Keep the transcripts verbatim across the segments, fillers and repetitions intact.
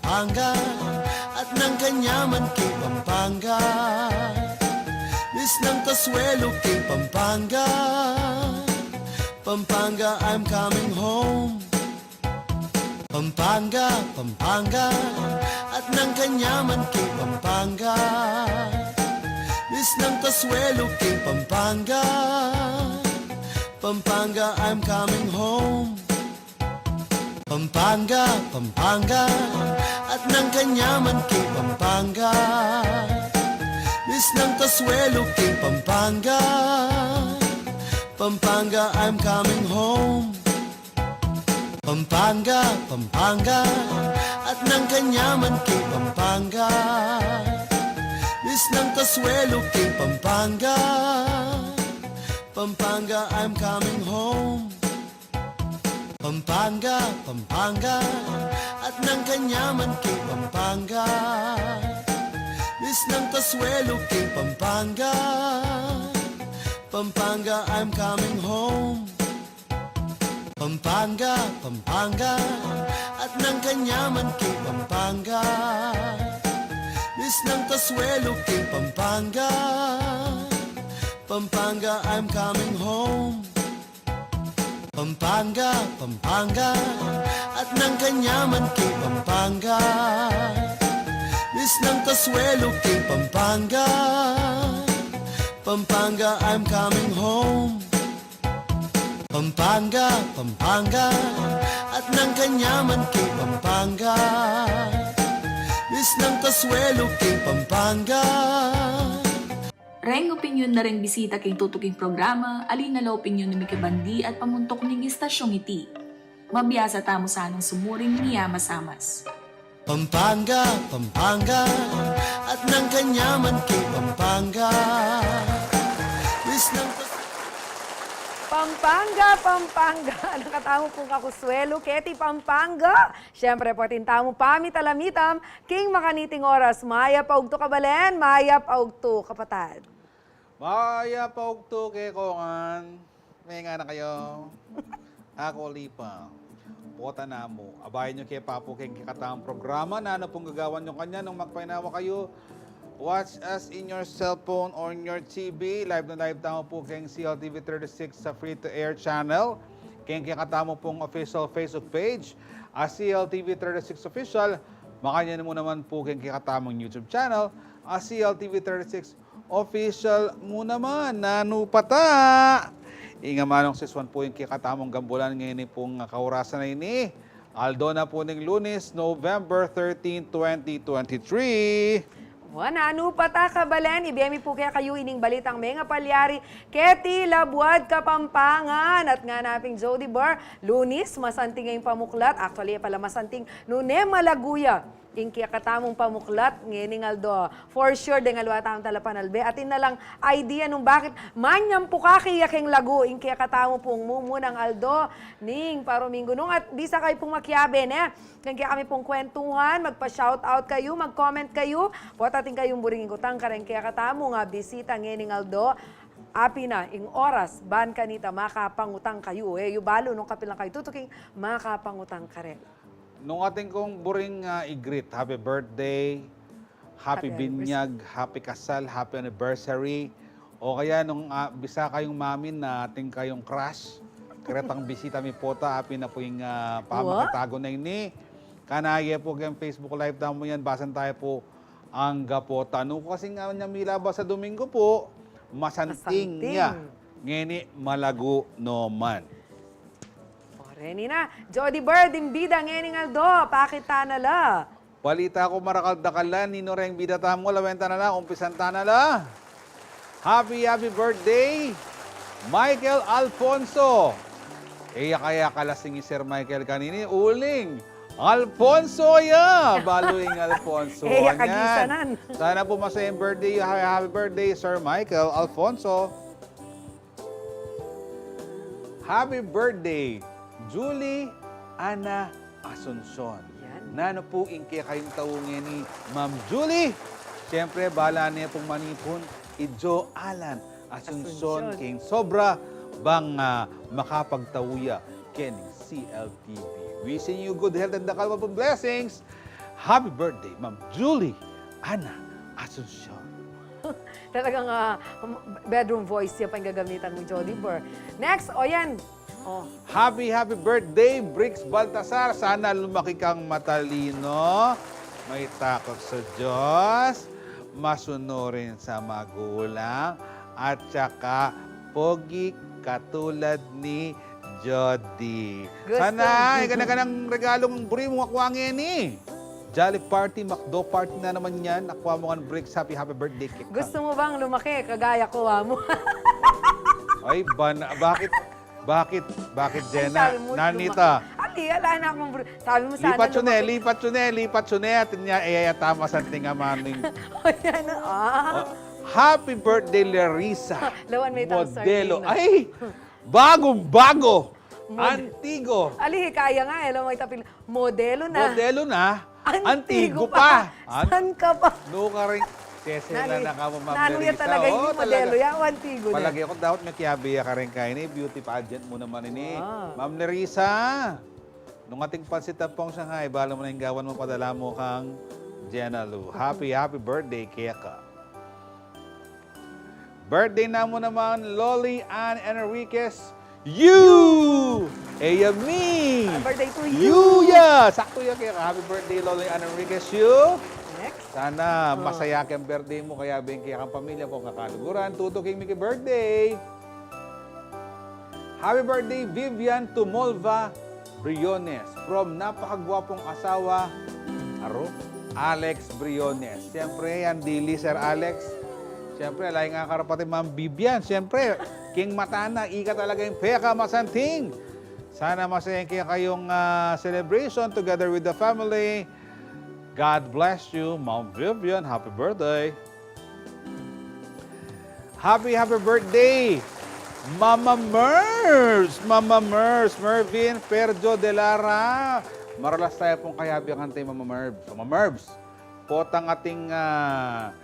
Pampanga, at nang kanyaman king Pampanga. Misnang kasuelo king Pampanga. Pampanga, I'm coming home. Pampanga, Pampanga, at nang kanyaman king Pampanga. Misnang kasuelo king Pampanga. Pampanga, I'm coming home. Pampanga, Pampanga, at nang kanyaman king Pampanga. Misnang kasuelo king Pampanga. Pampanga, I'm coming home. Pampanga, Pampanga, at nang kanyaman king Pampanga. Misnang kasuelo king Pampanga. Pampanga, I'm coming home. Pampanga, Pampanga, at nang kanyaman king Pampanga. Misnang kasuelo king Pampanga. Pampanga, I'm coming home. Pampanga, Pampanga, at nang kanyaman king Pampanga. Misnang kasuelo king Pampanga. Pampanga, I'm coming home. Pampanga, Pampanga, at nang kanyaman king Pampanga. Misnang kasuelo king Pampanga. Pampanga, I'm coming home. Pampanga, Pampanga, at nang kanyaman king Pampanga. Misnang kasuelo king Pampanga. Reng opinyon na reng bisita king tutuking programa, ali na la opinyon ning mikibandi at pamuntuk ning istasyong iti. Mabiasa tamu sanang sumuring miyamasamas. Pampanga, Pampanga, at nang kanyaman king Pampanga. Misnang Pampanga, Pampanga, nang katamu pung kakuswelu keti Pampanga. Siyempre, pati tamu pamitalamitam king makaniting oras. Mayap a ugtu, kabalen, mayap a ugtu, kapatad. Mayap a ugtu kekong. Menga na kayu. Aku Lipa. Pota namu. Abayan yu ke pa pu keng kekatamung programa. Nanu pung gagawan yu kanyan nung magpainawa kayu? Watch us in your cellphone or in your T V. Live na live tamu pu keng C L T V thirty-six sa free-to-air channel. Keng kekatamu pung official Facebook page, a C L T V thirty-six Official. Makanyan mu naman pu keng kekatamung YouTube channel, a C L T V thirty-six Official mu naman. Nanu pa ta? Ing amanung siswan pu ing kekatamung gambulan ngeni pung kaurasan a ini. Aldo na pu ning Lunes, November thirteen, twenty twenty-three. Wa, nanu pa ta, kabalen? Ibie mi pu kekayu ining balitang mengapalyari keti labuad Kapampangan. At ngana pin Jody Bar, Lunes, masanting ing pamuklat. Actually, e pala masanting, nune malagu ya ing kekatamung pamuklat ngening aldo. For sure, deng aliwa tamung talapanalbe, atin na lang idea nung bakit manyampuka ke ya keng lagu ing kekatamu pung mumunang aldo ning paruminggu. Nung at bisa kayu pung makiabe, ne, keng kekami pung kwentuhan, magpa-shoutout kayu, mag-comment kayu, pota atin kayung buring ikutang kareng kekatamung bisita ngening aldo, apin na ing oras ban kanita makapangutang kayu. E yu balu nung kapilan kayu tutuking makapangutang karela. Nung atin kung buring, ah, i-greet, happy birthday, happy binyag, happy kasal, happy anniversary. O kaya nung, ah, bisa kayung mamin na atin kayung crush, karetang bisita mi pota, apin na pu ing, ah, pamakitagun a ini. Kanaye pu keng Facebook Live tamu yan, basan tayu pu angga pota. Nung kasi nga nya milabas a Domingo pu, masanting ya. Masanting. Ngeni malagu no man. O, reni na. Jody Bird, ing bida ngening aldo, pakit ta na la. Balita ku marakal-dakal la, ninu reng bida tamu, lawen ta na la, umpisan ta na la. Happy, happy birthday, Michael Alfonso. E ya kaya kalasing i Sir Michael kanini, uling Alfonso ya! Balu ing Alfonso. E ya kagisanan. Sana pu masaya ing birthday yu. Happy, happy birthday, Sir Michael Alfonso. Happy birthday, Julie Ana Asuncion. Yan. Nanu pu ing kekayung tau ngeni, Ma'am Julie? Siyempre, bala ne pung manipun i Jo Alan Asuncion, Asuncion, keng sobra bang, ah, makapagtau ya keng C L T V. Wishing you good health and dakal pung blessings. Happy birthday, Ma'am Julie Ana Asuncion. Talagang, ah, bedroom voice ya pa ing gagamitan mu, Jody Burr. Next, o yan. O. Happy, happy birthday, Briggs Baltasar. Sana lumaki kang matalino, may takot sa Diyos, masunurin sa magulang, at saka pogi katulad ni Jody. Gusto Sana, mo. Ay, gana-ganang regalong buri mu, akwa ngeni. Jolly Party, McDo Party na naman yan. Akwa mu ngan, Briggs, happy, happy birthday cake. Gusto mo bang lumaki kagaya ko, amo? Ay, ban-, bakit, bakit, bakit, Ay, Jenna? Sabi mo, Nanita. Lumaki. Ali, ala na akong bru-, sabi mo sana Lipat yun, eh, lumaki. Lipat yun, eh, lipat yun, eh. Atin niya, eh, ay, tama, santing amaning. O, yan, ah. O, happy birthday, Larissa. Lawan may tang Modelo. Sardina. Ay! Bagong-bago. Mod- Antigo. Ali, kaya nga, eh, alam mo, itapil, modelo na. Modelo na. Antigo Antigo pa. pa. An- San ka pa? No ka rin. Sesela Nani-, na ka mo, Ma'am nanu ya Nerissa. Talaga Oh, yung modelo talaga. Ya, o antigo na. Palagi ako dapat may kiyabe ya ka rin kaini. Beauty pageant mu naman ini. Ah. Ma'am Nerissa, nung ating pansit ampong Shanghai, bala mu na ing gawan mu, padala mu kang Jenna Lou. Happy, happy birthday keka. Birthday namu naman, Loli Ann Enriquez. You! Eya mi! Happy birthday to you! You, yeah! Sakto ya keka. Happy birthday, Loli Ann Enriquez. You! Next. Sana Oh. masaya keng birthday mu, kayabe ing kekang pamilya mu, kakaluguran, tutuking miki birthday. Happy birthday, Vivian Tumolva Briones, from napakagwapong asawa, aro, Alex Briones. Siyempre, yan dili, Sir Alex. Siyempre, lain nga karapat i Ma'am Vivian. Siyempre, king mata na, ika talaga ing pekamasanting. Sana masaya ing kekayung, ah, celebration together with the family. God bless you, Ma'am Vivian. Happy birthday. Happy, happy birthday, Mama Mervs! Mama Mervs, Mervin Perjo de Lara. Maralas taya pung kayabe kang Mama Mervs. Mama Mervs, potang ating, ah,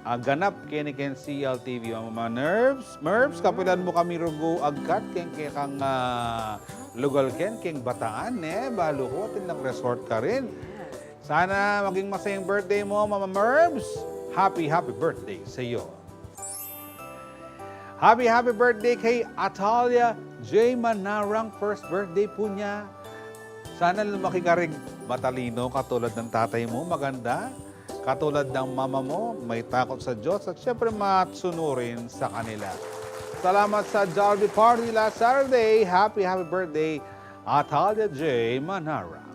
ah, ganap keni king C L T V. Mama Nervs, Mervs, Mm. kapilan mu kami rugu agkat keng kekang, ah, lugal ken, keng Bataan, ne? Balu ku, atin lang resort ka rin. Yes. Sana maging masayang birthday mo, Mama Mervs. Happy, happy birthday sa iyo. Happy, happy birthday kay Atalia J Manarang. First birthday po niya. Sana lumaki ka ring matalino katulad ng tatay mo, maganda. Katulad ng mama mo, may takot sa Diyos at siyempre matsunurin sa kanila. Salamat sa Jollibee Party last Saturday. Happy, happy birthday, Atalia J Manarang.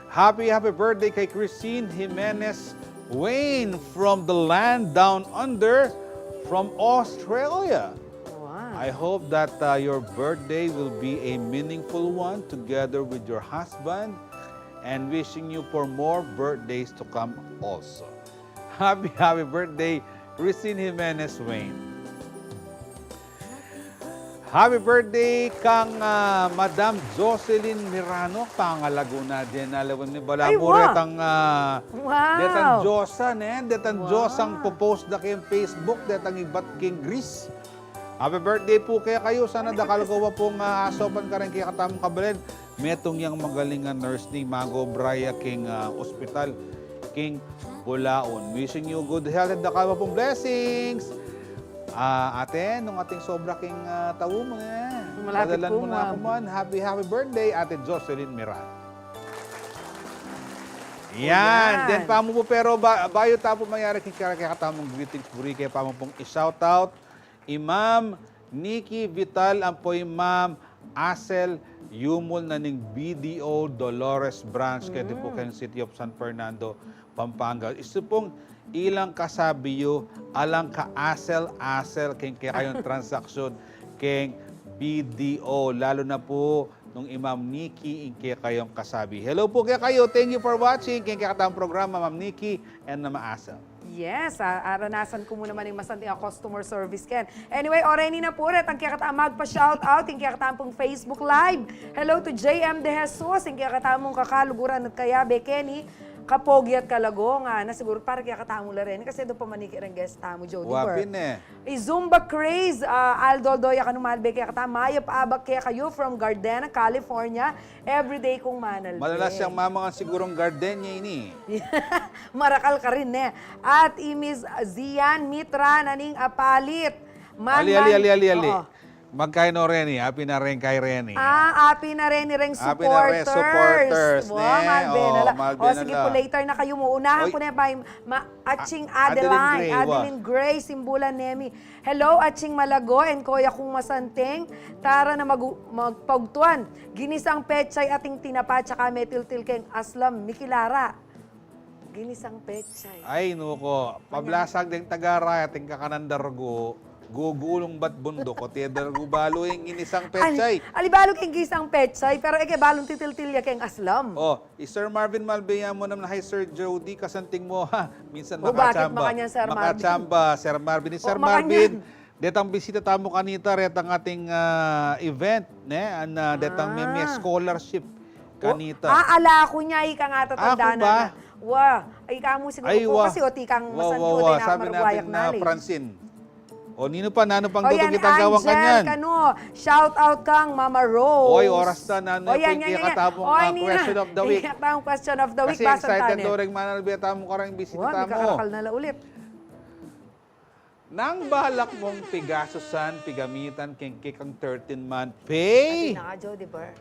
Happy, happy birthday kay Christine Jimenez Wayne from the land down under, from Australia. Wow. I hope that, uh, your birthday will be a meaningful one together with your husband, and wishing you for more birthdays to come also. Happy, happy birthday, Christine Jimenez Wayne. Happy birthday kang, ah, Madam Jocelyn Mirano, pangalagu na din, alam ni bala Ay, mu, wa! Detang, ah, Wow! Detang Diyosa, ne? Detang Wow! Diyosang popost da keng Facebook, detang ibat keng Greece. Happy birthday po kekayu. Sana dakal ko pa pung, ah, asopan karing kekatamung kabalen. Metung yang magaling a nurse ne, mag-obra ya king, ah, ospital, king Bulaon. Wishing you good health and dakal pa pung blessings. Ah, ate, nung atin sobra king, ah, tau mu, ne? Malapit Padalan po, mu na ma'am. Ku man. Happy, happy birthday, Ate Jocelyn Miran. Yan. Yan. Then, pamu pu, pero ba-, bayu ta pu mayari king kekatamung greetings, buri ke pamu pung i-shout out i Ma'am Nikki Vital ampo i Ma'am Asel Yumul na ning B D O Dolores Branch, keti pu Mm. keng City of San Fernando, Pampanga. Isu pung ilang kasabi yu, alang ka-asel-asel keng kekayung transaksyon keng B D O, lalu na pu nung i Ma'am Nikki ing kekayung kasabi. Hello pu kekayu. Thank you for watching keng kekatamung programa, Ma'am Nikki and Ma'am Asel. Yes, a-, aranasan ku mu naman ing masanting a customer service ken. Anyway, oras ini na pu, retang kekatang magpa-shout out, ing kekatamung Facebook Live. Hello to J M De Jesus, ing kekatamung kakaluguran at kayabe keni, Kapogi at kalago, ngana, siguru para kekatamu la reni, kasi deng pamaniki reng guest tamu, Jody Wa Burr. Pin e. I Zumba Craze, ah, Aldo Aldoya, kanu malbe kekatamu, mayap a abak kekayu from Gardena, California, everyday kung manalbe. Malalas yang mamangan sigurung gardenia ini. Marakal ka rin, e. At i Miss Zian Mitra, naning apalit. Man, ali, ali, man, ali, ali, ali. Oo. Magkaino reni, api na rin kay reni. Ah, api na rin reng supporters. Api na rin supporters, ne? Malbe na la. O, sige po, later na kayu mu. Unahan ku ne, by ma-, Aching Adeline, Adeline Gray, Adeline Gray, Simbulan Nemi. Hello, Aching Malago, and Koya kung masanting. Tara na mag-, magpagtuan. Ginisang pechay ating tinapa, tsaka metiltil keng aslam. Mikilara. Ginisang pechay. Ay, nuko. Pablasag deng taga-Raya, ating kakanan dargu, gugulung bat bunduk, o tiya dargu balu ing ginisang pechay. Ali, ali balu keng ginisang pechay, pero e ke balung titiltil ya keng aslam. O, i Sir Marvin Malbe ya mu naman, "Hi, Sir Jody, kasanting mo, ha?" Minsan makachamba. Makachamba, Sir Marvin. I Sir Marvin, detang bisita tamu kanita, retang ating, ah, event, ne? An, ah, detang meme scholarship kanita. Ah, ala ku nya, ika nga tatanda na. Wa, ika mu siguru ku kasi, o tikang masanting, o tinakmaruayak na, Francine. O, ninu pa, nanu pang tutukitan kawang kanyan? Kanu, shout out kang Mama Rose. Oy, oras na, nanu pu ing kekatamung, ah, question of the week? Kekatamung question of the week, basan ta ne. Kasi excited daw reng manalbe tamu kareng bisita tamu. Wa, mikarakal na la ulit. Nanu ing balak mung pigasusan, pigamitan keng kekang thirteenth month pay? Atin na nga, Jody Burr.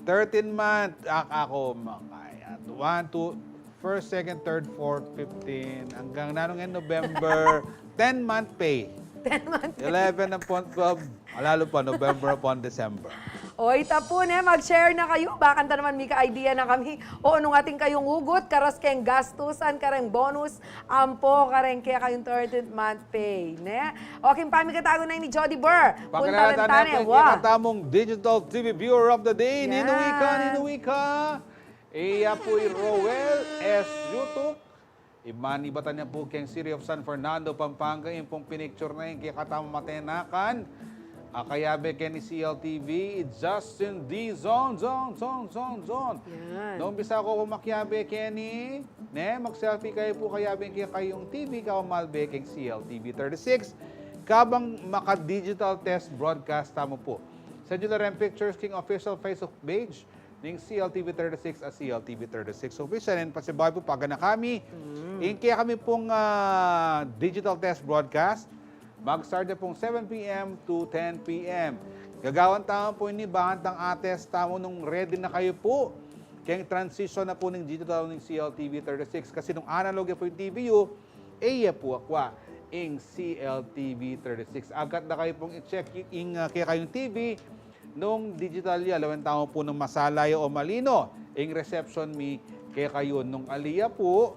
Thirteenth month, ak-, aku, makaya. One, two, first, second, third, fourth, fifteen, anggang nanu ngan November, ten month pay. Ten month pay. Eleven upon twelve, lalu pa November upon December. O, ita pu ne, mag-share na kayu. Bakanta naman mika-idea na kami. O, nung atin kayung ugut, karas keng gastusan, kareng bonus, ampo kareng kekayung thirteenth month pay, ne? O, king pamikatagun na ini, Jody Burr. Puntalan ta ne, wa. Pakilala ta ne ing kekatamung digital T V viewer of the day. Ninu ika, ninu ika? Iya pu i Roel S. Yutuk. Iman, ibatan ya pu keng City of San Fernando, Pampanga, ing pung pinicture na ing kekatamung matenakan a kayabe keni C L T V, i Justin D. Zon, Zon, Zon, Zon, Zon. Yan. Nung bisa ko pu makiabe keni, ne, mag-selfie kayu pu kayabe ing kekayung T V, kayabe keng C L T V thirty-six, kabang maka-digital test broadcast tamu pu. Send yu la reng pictures king official Facebook page ning C L T V thirty-six at C L T V thirty-six Official. And pasibayu pu, paganaka mi ing kekami pung, ah, digital test broadcast. Mag-start ya pung seven P M to ten P M. Gagawan tamu pu ini, bakantang a-test tamu nung ready na kayu pu keng transition na pu ning digital ning C L T V thirty-six. Kasi nung analog ya pu ing T V yu, e ya pu akua ing C L T V thirty-six. Agad na kayu pung i-check ing, ah, kekayung T V nung digital ya. Lawen tamu pu nung masala ya o malino ing reception mi kekayu. Nung ali ya pu,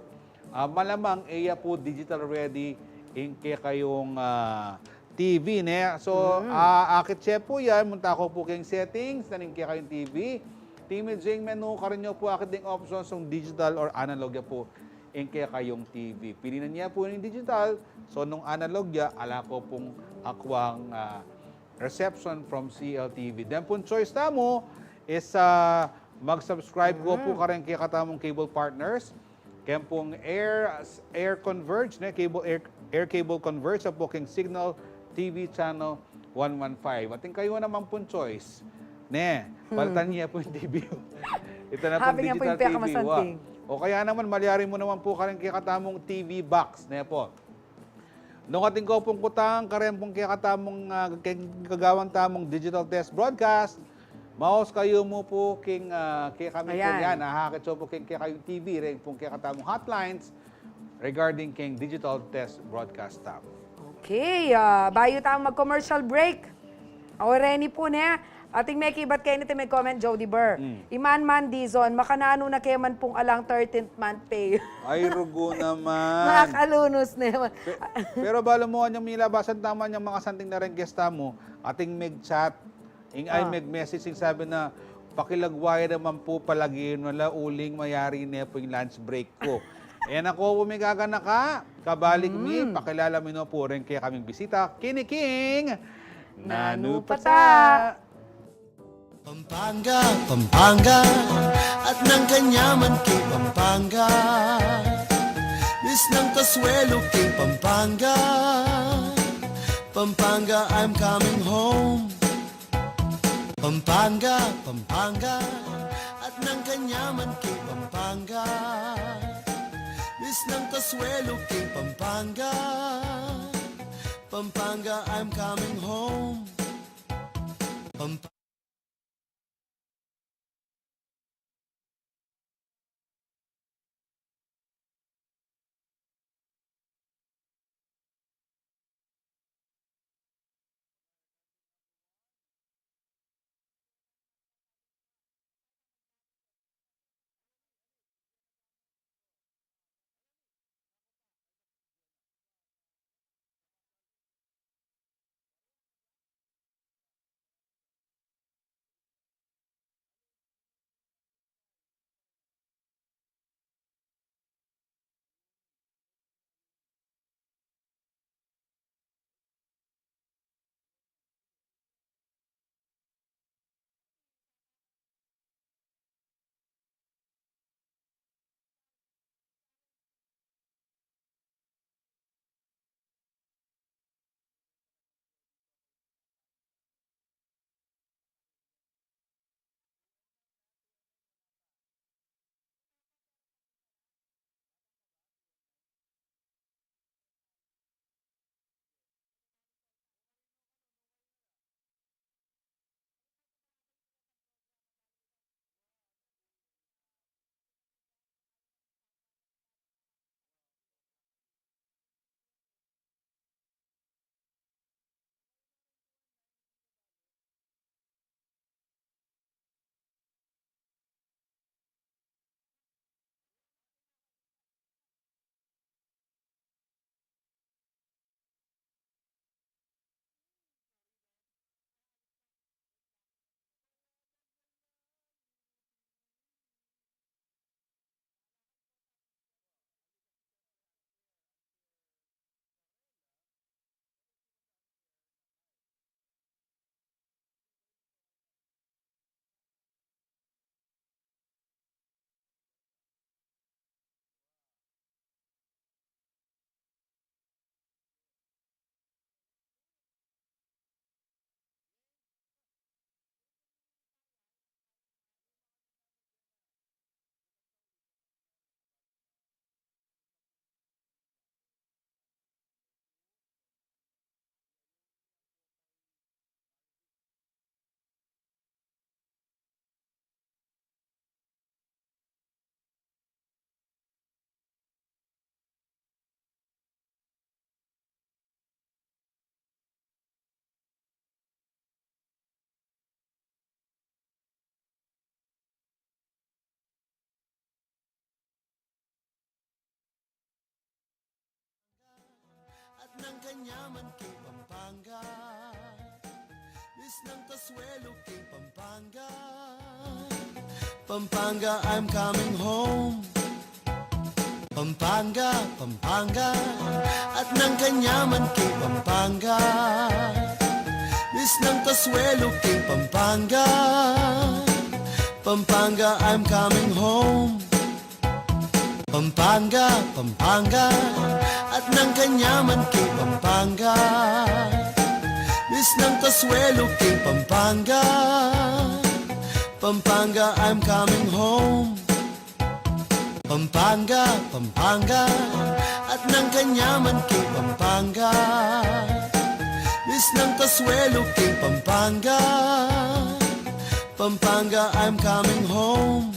ah, malamang e ya pu digital ready ing kekayung, ah, T V, ne? So, ah, akit ye pu yan, munta ko pu keng settings na ning kekayung T V. Timid jeng menu, karin yu pu akit ding options nung digital or analog ya pu ing kekayung T V. Pilinan ye pu ning digital, so nung analog ya, ala ko pung akuang, ah, reception from C L T V. Then pung choice tamu is, ah, mag-subscribe ko pu kareng kekatamung cable partners. Keng pung Air, Air Converge, ne? Cable, Air, Air Cable Converge, apo keng Cignal T V Channel one one five. Atin kayu naman pung choice, ne? Palitan ye pu ing T V. Ita na pung digital T V, wa. O kaya naman, malyari mu naman pu kareng kekatamung T V box, ne pu? Nung atin ko pung kutang kareng pung kekatamung, ah, ke-, kagawan tamung digital test broadcast, maus kayu mu pu keng, ah, kekami pu yan. Akit yu pu keng kekayung T V, reng pung kekatamung hotlines regarding keng digital test broadcast tamu. Okay, ah, bayu tamu mag-commercial break. O, reni pu, ne? Atin mekibat keni, atin me-comment, Jody Burr. Iman man dizon, makananu na ke man pung alang thirteenth month pay. Ay, rugu naman. Makakalunus naman. Pe-, pero balu mu, anyang milabasan tamu, anyang makasanting na reng guest tamu, atin meg-chat, ing, ay, meg-message, ing sabi na, "Pakilagwa ye naman pu, palagi na la, uling mayari ne pu ing lunch break ku." E na ko pu migaganaka, kabalik mi, pakilala mi no pu reng kekaming bisita, keni king Nanu Pata. Pampanga, Pampanga, at nang kanyaman ke Pampanga. Suelo king Pampanga, Pampanga, I'm coming home. Pampanga, Pampanga, at nang kanyaman king Pampanga. Miss ng kasuelo king Pampanga, Pampanga, I'm coming home. Pampa- At nang kanyaman king Pampanga, Miss ng kasuelo king Pampanga. Pampanga, I'm coming home. Pampanga, Pampanga, at nang kanyaman king Pampanga. Miss ng kasuelo king Pampanga. Pampanga, I'm coming home. Pampanga, Pampanga, at nang kanyaman king Pampanga. Miss ng kasuelo king Pampanga. Pampanga, I'm coming home. Pampanga, Pampanga, at nang kanyaman king Pampanga. Miss ng kasuelo king Pampanga. Pampanga, I'm coming home.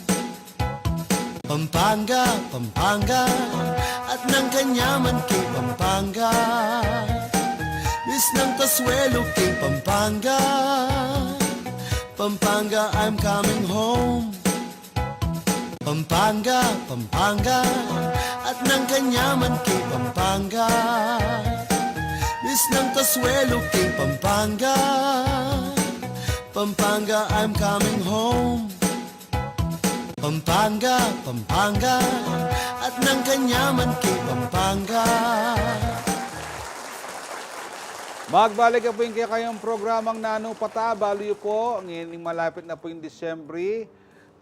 Pampanga, Pampanga, at nang kanyaman king Pampanga. Miss ng kasuelo king Pampanga. Pampanga, I'm coming home. Pampanga, Pampanga, at nang kanyaman king Pampanga. Miss ng kasuelo king Pampanga. Pampanga, I'm coming home. Pampanga, Pampanga, at nang kanyaman king Pampanga. Magbalik na pu ing kekayung programang Nanu Pata. Balu yu pu, ngeni malapit na pu ing Disyembre,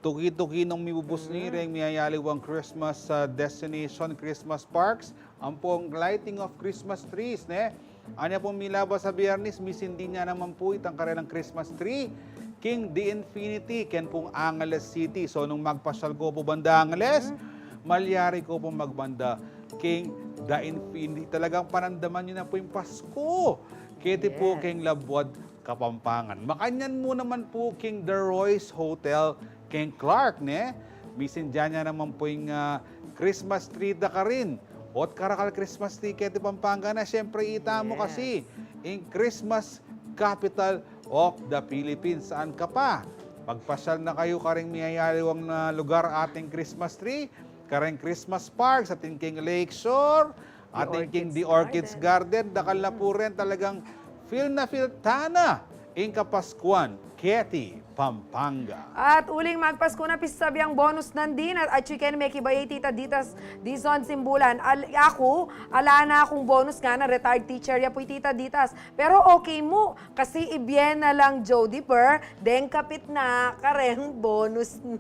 tuki-tuki nung mibubus ni reng miyayaliwang Christmas, ah, destination, Christmas parks, ampong lighting of Christmas trees, ne? Anya pung milabas a Biyernes, misindi na naman pu itang karelang Christmas tree king The Infinity, ken pung Angeles City. So, nung magpasyal ko pu banda Angeles, malyari ko pu magbanda king The Infinity. Talagang panandaman yu na pu ing Pasko. Keti pu king Labuad, Kapampangan. Makanyan mu naman pu king The Royce Hotel king Clark, ne? Misindian ya naman pu ing, ah, Christmas tree da karin. Ot karakal Christmas tree keti Pampanga na, siyempre, ita mu kasi ing Christmas capital of the Philippines. Saan ka pa? Magpasyal na kayu karing miyayaliwang na lugar ating Christmas tree, karing Christmas parks, atin king Lakeshore, atin king The Orchids Garden, dakal na pu rin talagang feel na feel ta na ing Kapaskuan keti Pampanga. At uling magpasko na, pisabi yang bonus nandin, at atyu ken mekiba ya i Tita Ditas dizon simbulan. Al-, aku, ala na kung bonus ngana, retired teacher ya pu i Tita Ditas. Pero okay mu, kasi ibie na lang Jody Burr, deng kapit na kareng bonus na.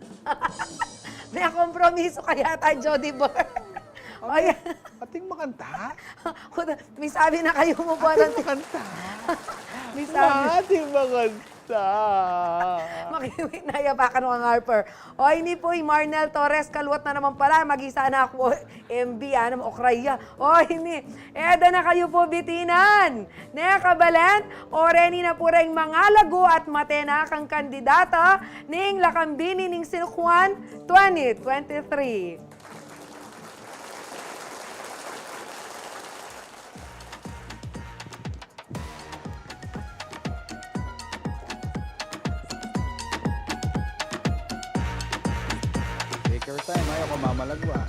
May kompromiso kaya tayo, Jody Burr? Ay, ating makanta? Kuda, misabi na kayu mu pu. Ating makanta? Misabi. Ating makanta. Makiwit na, yapakan mu kang Harper. O, ini pu i Marnel Torres, kaluat na naman pala, mag-isa na aku, M B, anam, okra ya. O, ini, e da na kayu pu bitinan. Ne, kabalen, o reni na pu reng mangalagu at matenakang kandidata ning Lakambini ning Silkwan twenty twenty-three. Take your time, ayaw ka mamalagwa.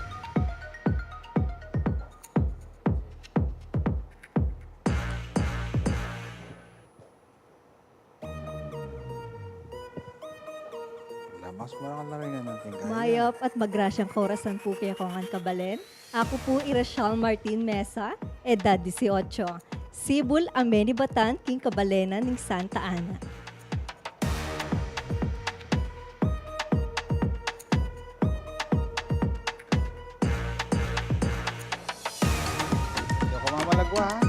Lamas, marangal na rin naman king kaya. Mayap at magrasyang kaurasan pu kekongan, kabalen. Aku pu i Rachel Martin Mesa, edad dieciocho. Sibul a menibatan king kabalenan ning Santa Ana. Ayaw ka mamalagwa, ha?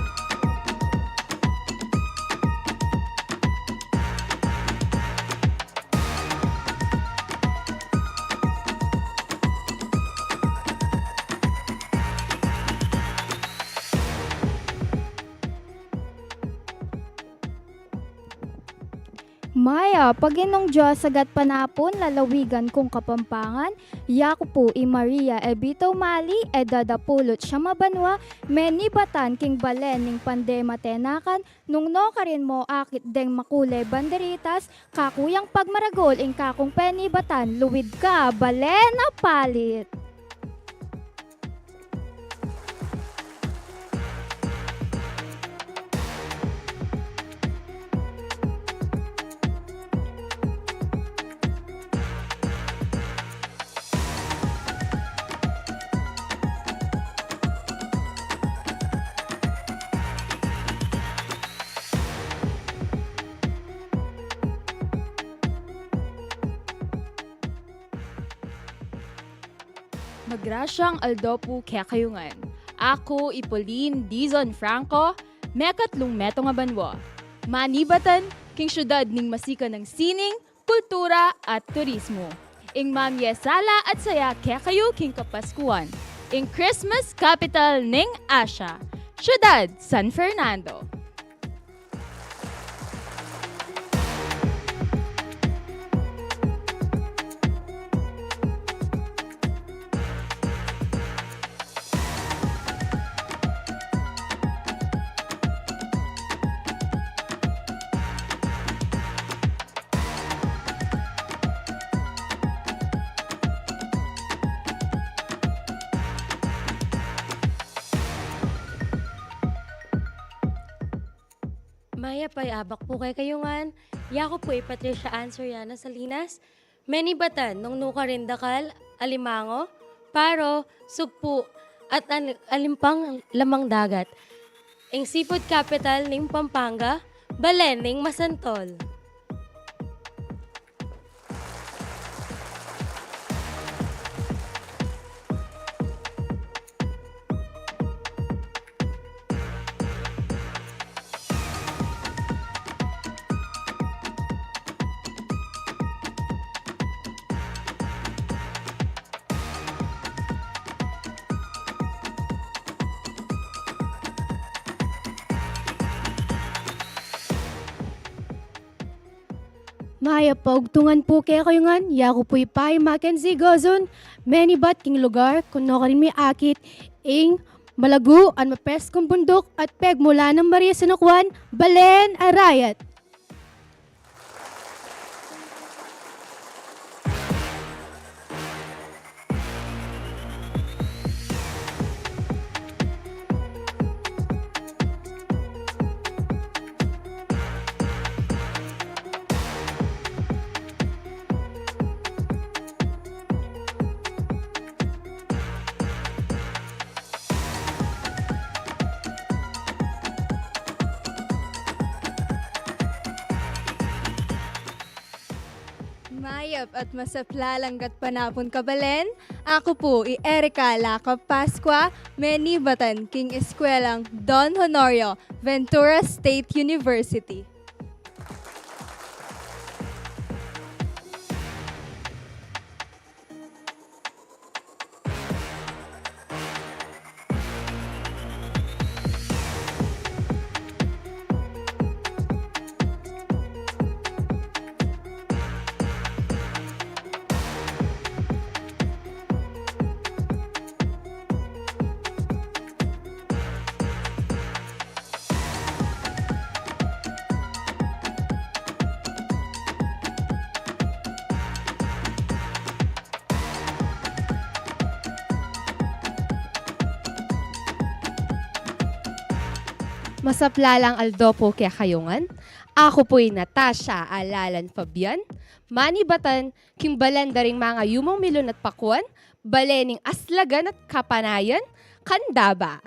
Mayap a Ginung Dios a gatpanapun, lalawigan kung Kapampangan, yaku pu i Maria Ebito Mali, edad apulu't siyam a banua, menibatan king balen ning Pande Matenakan, nung nukarin mu akit deng makule banderitas, kaku yang pagmaragul ing kakung penibatan, luid ka, balen a palit. Magrasyang aldo pu kekayu ngan. Aku i Pauline Dizon Franco, mekatlung metung a banua. Manibatan king syudad ning masikan a sining, kultura at turismo, ing mamie sala at saya kekayu king Kapaskuan, ing Christmas capital ning Asia, syudad San Fernando. Mayap a abak pu kekayu ngan. Yaku pu i Patricia Ann Soriano Salinas, menibatan nung nukarin dakal, alimango, paro, sugpu, at al-, alimpang lamang dagat. Ing seafood capital ning Pampanga, balen ning masantol. Mayap a ugtungan pu kekayu ngan, yaku pu i Pai Mackenzie Gozon, menibat king lugar kung nukarin mi akit ing malagu at mapeskong bunduk at pegmulan nang Maria San Juan, Balen, Arayat. Mayap at masaplalang gatpanapun, kabalen. Aku pu i Erica Laca Pascua, menibatan king Eskwelang Don Honorio, Ventura State University. Masaplalang aldo pu kekayu ngan. Aku pu i Natasha Alalan Fabian, manibatan king balen da ring mangayumung milun at pakuan, bale ning Aslagan at Kapanayan, Candaba.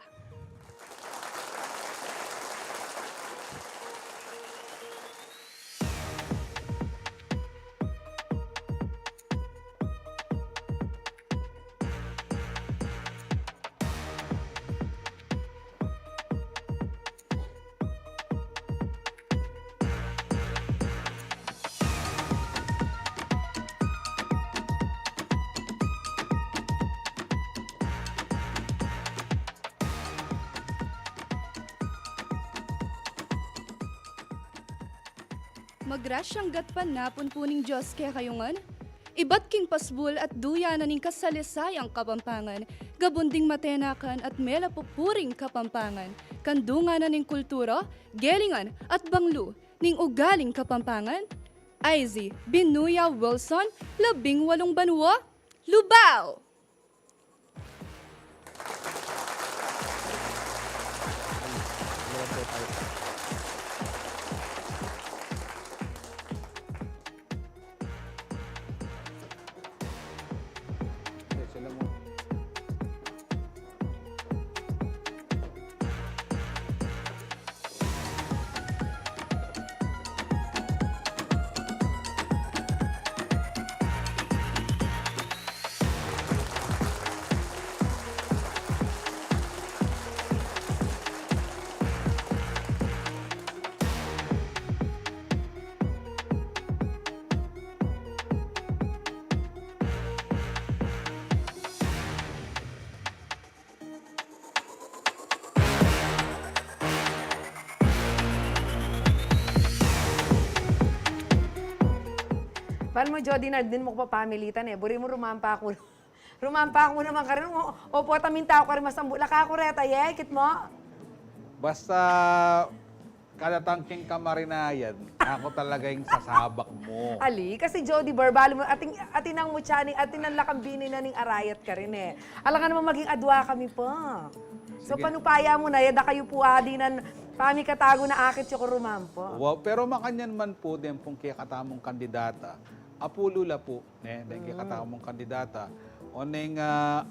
Magrasyang gatpanapun pu ning Dios kekayu ngan. Ibat king pasbul at duya na ning kasalisayang Kapampangan, gabun ding matenakan at melapupuring Kapampangan, kandungan na ning kultura, gelingan at banglu ning ugaling Kapampangan. Aizy Binuya Wilson, labing walung banua, Lubao. Bal mu, Jody, na din mu ku papamilitan e. Buri mu rumampa ku. Rumampa ku naman karin. O, opo, taminta ku karin masambu. Laka ku reta, ye, kit mu? Basta kadatang king kamarinayan, aku talaga ing sasabak mu. Ali, kasi Jody Bar, balu mu, atin, atin nang mutya ning, atin nang lakambini na ning Arayat karin e. Alangan naman maging adua kami pa. So, sige, panupaya mu na, e, da kayu pu adi nang pamikatagu na akit yu ku rumampa. Wa, pero makanyan man pu, den pung kekatamung kandidata, apulu la pu, ne, den kekatamung kandidata. Oneng, ah,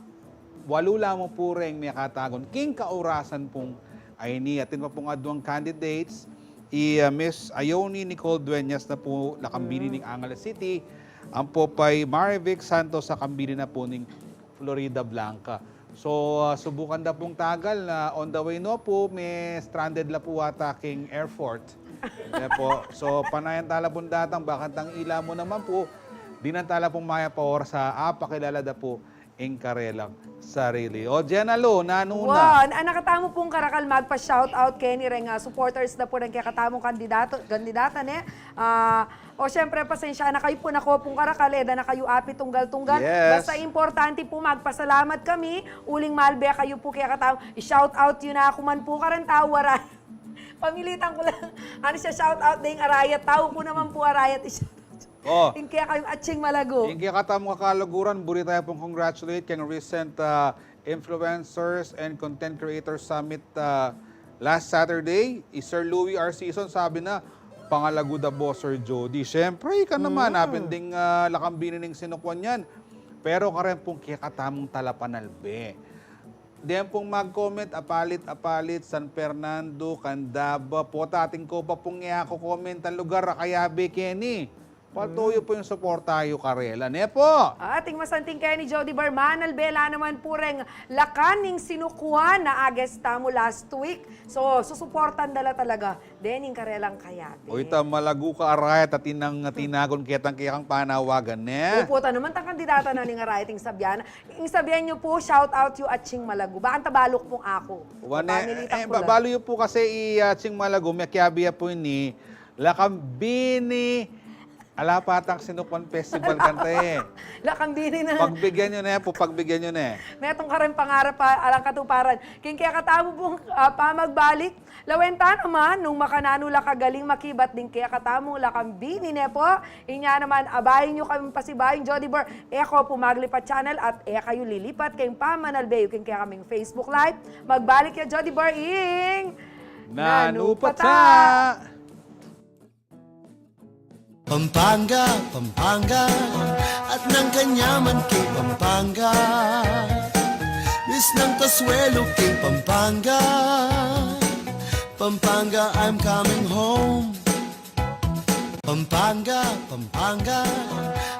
walu la mu pu reng mekatagun king kaurasan pung ayni. Atin pa pung aduang candidates, i, ah, Miss Ione Nicole Dueñas na pu, lakambini ning Angeles City, ampo pa i Marivic Santos, lakambini na pu ning Floridablanca. So, ah, subukan da pung tagal na on the way no pu, me-stranded la pu ata king airport. Kaya pu, so, panayan tala pung datang, bakantang ila mu naman pu, dinan tala pung mayap a oras a pakilala da pu ing karelang sarili. O, Jenna Lu, nanu na? Wow, an-, anak katamu pung karakal magpa-shoutout keni reng, ah, supporters na pu reng kekatamung kandidato, kandidata, ne? Ah, o, siyempre, pasensya na kayu pu, naku pung karakal, e da na kayu api tunggal-tunggal. Yes. Basta importante pu, magpasalamat kami, uling malbe kayu pu kekatamu. I-shoutout yu na ku man pu, karin tau, waray. Pamilitan ku lang. Ano siya, shoutout ding arayat. Tau ku naman pu arayat, i-shoutout. Oh. Ing kekayung Atsing Malagu. Ing kekatamung kakalaguran, buri taya pung congratulate keng recent, ah, Influencers and Content Creators Summit, ah, last Saturday. I Sir Louie Arcison, sabi na, "Pangalagu da bo, Sir Jody." Siyempre, ika naman, mm, apin ding, ah, lakang bini ning sinukuan yan. Pero karen pung kekatamung talapanalbe. Deng pung mag-comment, apalit, apalit, San Fernando, Candaba, pota atin ko pa pung e ku komentan lugar a kayabe keni. Patuyu pu ing suporta yu karela, ne pu? Ating masanting keni Jody Bar, manalbe la naman pu reng lakan ning sinukuan na a guest tamu last week. So, susuportan da la talaga dening karelang kayabe. O, ita, malagu ka arayat a tinang, tinagun ketang kekang panawagan, ne? Opu, ta naman tang kandidata na ning arayat ing sabian. Ing sabian yu pu, shoutout yu Atsing Malagu. Bakanta balu ku pung aku. Wane, pamilitan ku la. Balu yu pu kasi i, ah, Atsing Malagu, mekiabe ya pu ini, lakang bini, ala pa tang sinukuan festival kanta e. Lakang bini na. Pagbigyan yu ne pu, pagbigyan yu ne. Metung karin pangarap a alang katuparan. King kekatamu pung, ah, pamagbalik, lawen ta naman nung makananu la kagaling makibat ding kekatamung lakang bini, ne pu. Inya naman, abayan yu kaming pasibayu, Jody Bar. E ko pu maglipat channel at e kayu lilipat keng pamanalbe yu keng kekaming Facebook Live. Magbalik ya, Jody Bar, ing Nanu pa ta? Pampanga, Pampanga, at nang kanyaman king Pampanga. Miss nang taswelo king Pampanga. Pampanga, I'm coming home. Pampanga, Pampanga,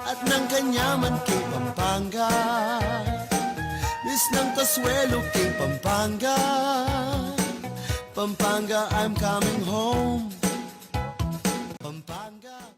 at nang kanyaman king Pampanga. Miss nang taswelo king Pampanga. Pampanga, I'm coming home. Pampanga.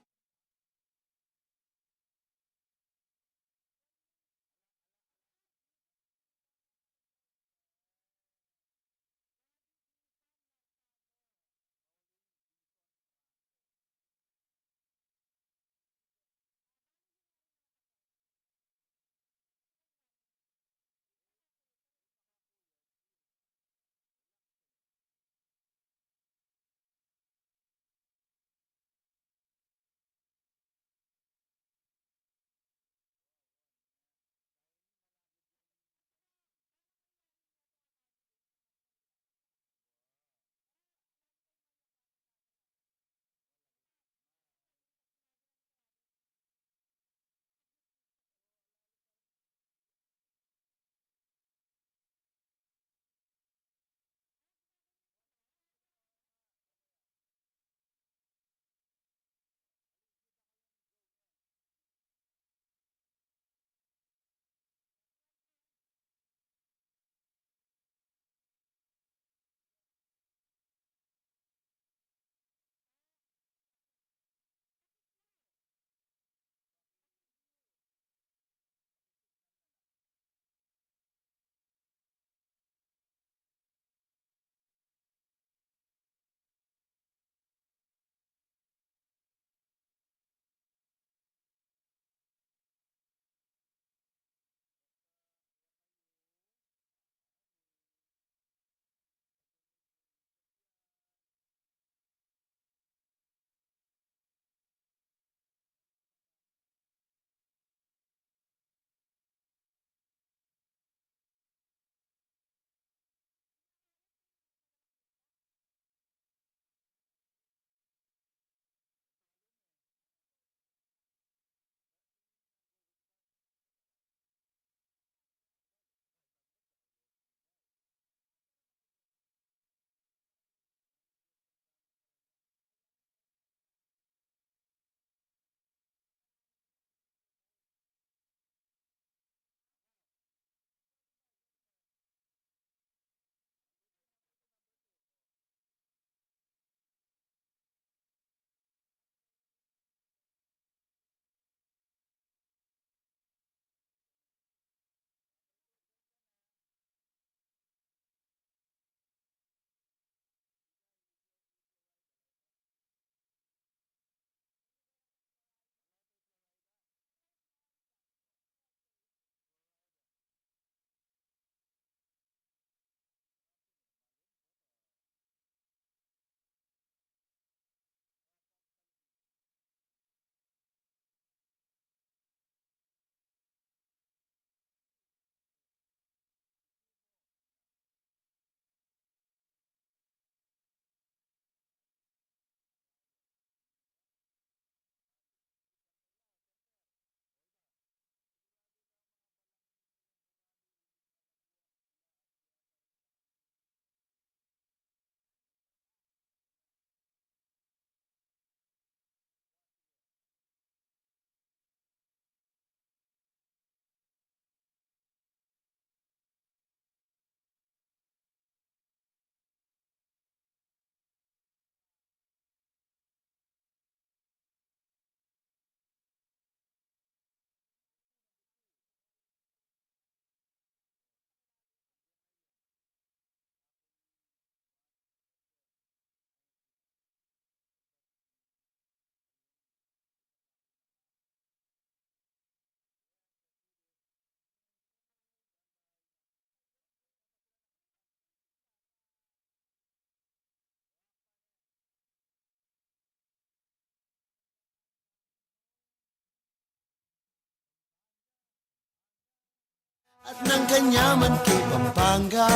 At nang kanyaman king Pampanga,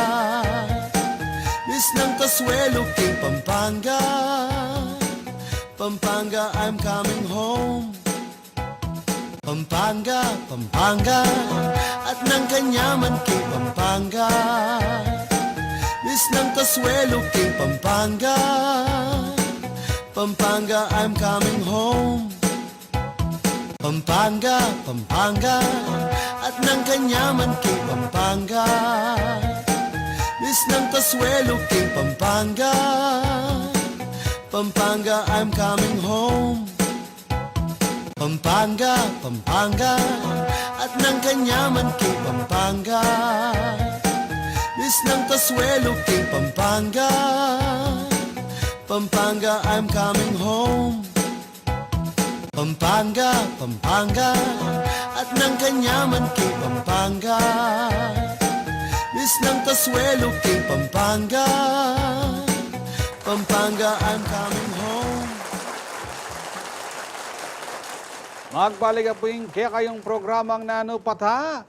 misnang kasuelo king Pampanga, Pampanga, I'm coming home. Pampanga, Pampanga, at nang kanyaman king Pampanga, misnang kasuelo king Pampanga, Pampanga, I'm coming home. Pampanga, Pampanga, at nang kanyaman king Pampanga, misnang kasuelo king Pampanga, Pampanga, I'm coming home. Pampanga, Pampanga, at nang kanyaman king Pampanga, misnang kasuelo king Pampanga, Pampanga, I'm coming home. Pampanga, Pampanga, at nang kanyaman king Pampanga, misnang kasuelo king Pampanga, Pampanga, I'm coming home. Magbalik na pu ing kekayung programang Nanu Pata.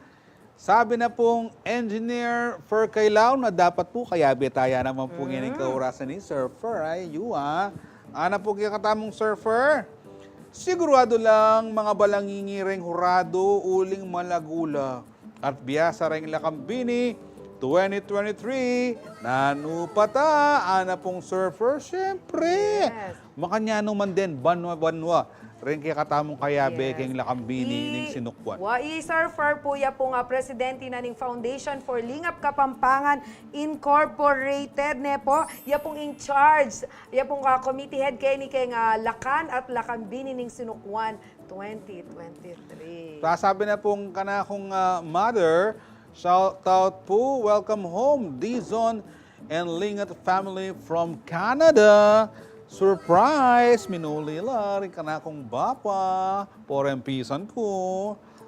Sabi na pung Engineer Fer Cailao na dapat pu kayabe taya naman pu ngeni ing kaurasan ini, Sir Fer, ay, yu, a. Ana pu kekatamung Sir Fer, sigurado lang mangabalangi reng hurado uling malago la at biasa reng lakambini twenty twenty-three, Nanu Pata, ana pung Sir Fer, siyempre. Yes. Makanyan man din, banwa-banwa reng kekatamung kayabe, yes, keng lakambini ning Sinukwan. Wa, i Sir Fer pu, ya pung, ah, presidente na ning Foundation for Lingap Kapampangan Incorporated, ne po? Ya pung in charge, ya pung, ah, committee head keni keng, ah, Lakan at Lakambini ning Sinukwan twenty twenty-three. Sasabi na pung kanakung, ah, mother, shout out pu, welcome home, Dizon and Lingat family from Canada. Surprise! Minuli la ring kanakung bapa, poreng pisan ku.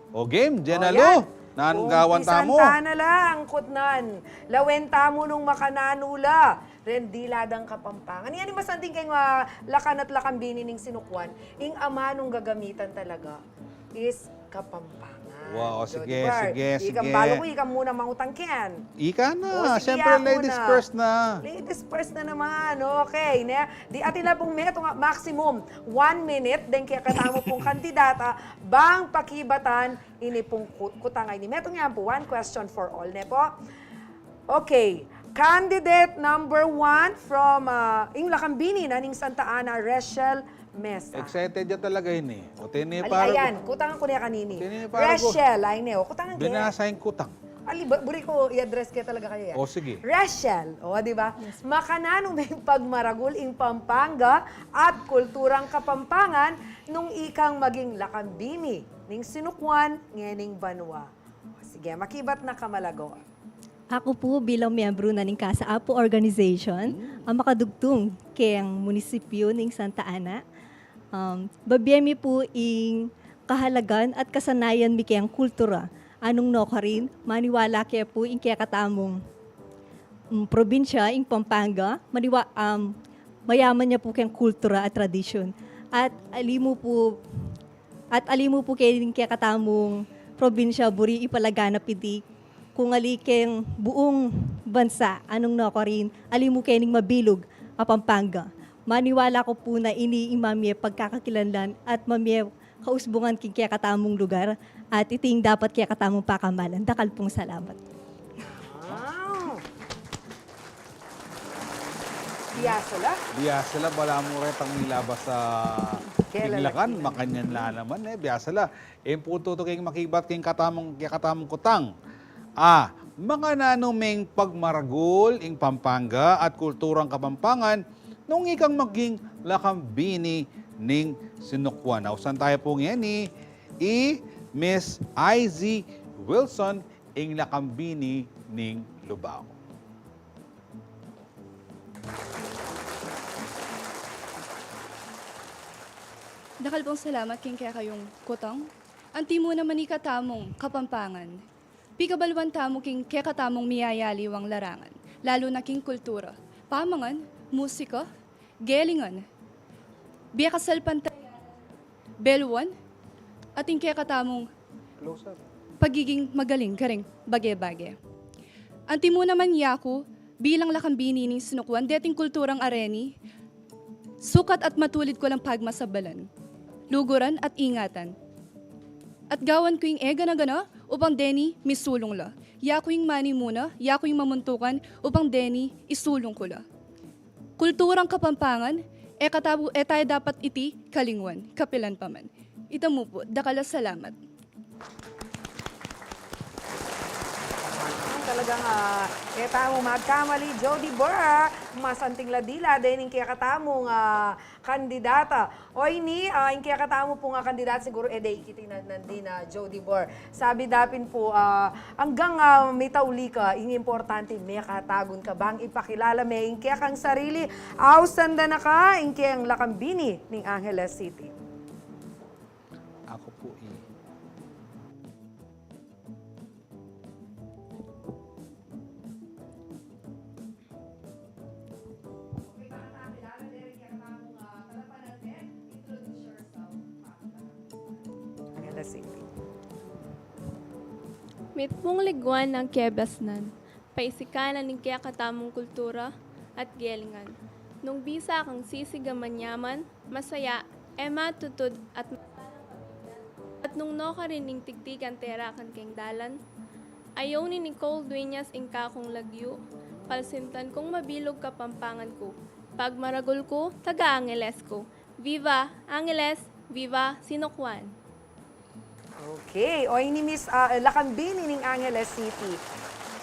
O game, Jenalu, nanung gawan tamu? Umpisan ta na la, angkut nan. Lawen tamu nung makananu la ren dila dang Kapampangan. Yan ing masanting keng, ah, Lakan at Lakambini ning Sinukwan. Ing amanung gagamitan talaga is Kapampangan. Wow, sige, sige, sige. Ikang balu ku, ikang muna mangutang ken. Ika na, o, sige, siyempre, ladies first na. Ladies first na naman. Okay, ne? Di atin la pung metung a maximum one minute, deng kekatamu pung kandidata, bang pakibatan ini pung ku-, kutang a ini. Metung yan pu, one question for all, ne po? Okay. Candidate number one from, ah, ing Lakambini na ning Santa Ana, Rachel Mesa. Excited ya talaga ini. O, tini. Ali, para ayan, kutangan ku ne kanini. Tini para ku. Rachel, ay ne, o, kutangan ke. Binasa ing kutang. Ali, bu-, buri ku i-address ke talaga kaya. O, sige. Rachel, o, di ba? Yes. Makananu meng pagmaragul ing Pampanga at kulturang Kapampangan nung ikang maging Lakambini ning Sinukwan ngening banua? O, sige, makibat na ka malago. Aku pu bilang miyembru na ning Casa Apu Organization, hmm, a makadugtung keng munisipyu ning Santa Ana, um, babie mi pu ing kahalagan at kasanayan mi keng kultura. Nung nukarin, maniwala ke pu ing kekatamung, um, probinsya, ing Pampanga, maniwa-, um, mayaman ya pu keng kultura at tradisyun. At ali mu pu At ali mu pu keng kekatamung probinsya buri ipalaganap iti, kung ali keng buung bansa, nung nukarin, ali mu keng mabilug a Pampanga. Maniwala ku pu na ini ing mamie pagkakakilanlan at mamie kausbungan keng kekatamung lugar, at iti ing dapat kekatamung pakamalan. Dakal pung salamat. Wow! Biasa la. Biasa la, balamu retang milabas a keng Lakan, makanyan la naman, e. Biasa la. Ing pu tutu keng makibat keng katamung, keng katamung kutang. A, makananu meng pagmaragul ing Pampanga at kulturang Kapampangan nung ikang maging Lakambini ning Sinukwan? Ausan taya pu ngeni i Miss Izzy Wilson, ing Lakambini ning Lubao. Dakal pung salamat king kekayung kutang. Anti mu naman ing kekatamung Kapampangan, pikabaluan tamu king kekatamung miyayaliwang larangan, lalu na king kultura, pamangan, musika, gelingan, bie kasalpantayanan, beluan, at ing kekatamung pagiging magaling karing bage-bage. Antimo naman yaku bilang lakang bini ning sinukuan deting kulturang areni, sukat at matulid ku lang pagmasabalan, luguran at ingatan. At gawan ku ing e gana-gana upang deni misulung la. Yaku ing manimuna, yaku ing mamuntukan upang deni isulung ku la. Kulturang Kapampangan, e katamu, e tayu dapat iti kalingwan, kapilan pa man. Ita mu pu, dakal a salamat. Talagang, ah, e tamu magkamali, Jody Burr, masanting la dila, dening kekatamung, ah, kandidata. O ini, ah, ing kekatamu pung kandidata siguru e de ikit nandin, ah, Jody Burr. Sabi da pin pu, ah, anggang, ah, mitauli ka, ing importante mekatagun ka bang ipakilala me ing kekang sarili. Ausan da na ka, ing keng lakang bini ning Angeles City. Aku pu i. Angeles City. Mitmung liguan nang kebesnan, paisikanan ing kekatamung kultura at gelingan. Nung bisa kang sisig a manyaman, masaya, e matutud at, at nung nokarin ing tigtigan terakan keng dalan, ayau ni Nicole Dueñas ing kakung lagyu, palsintan kung mabilug Kapampangan ku, pagmaragul ku, taga Angeles ku. Viva Angeles! Viva Sinukuan! Okay, o ini Miss, ah, lakang bini ning Angeles City.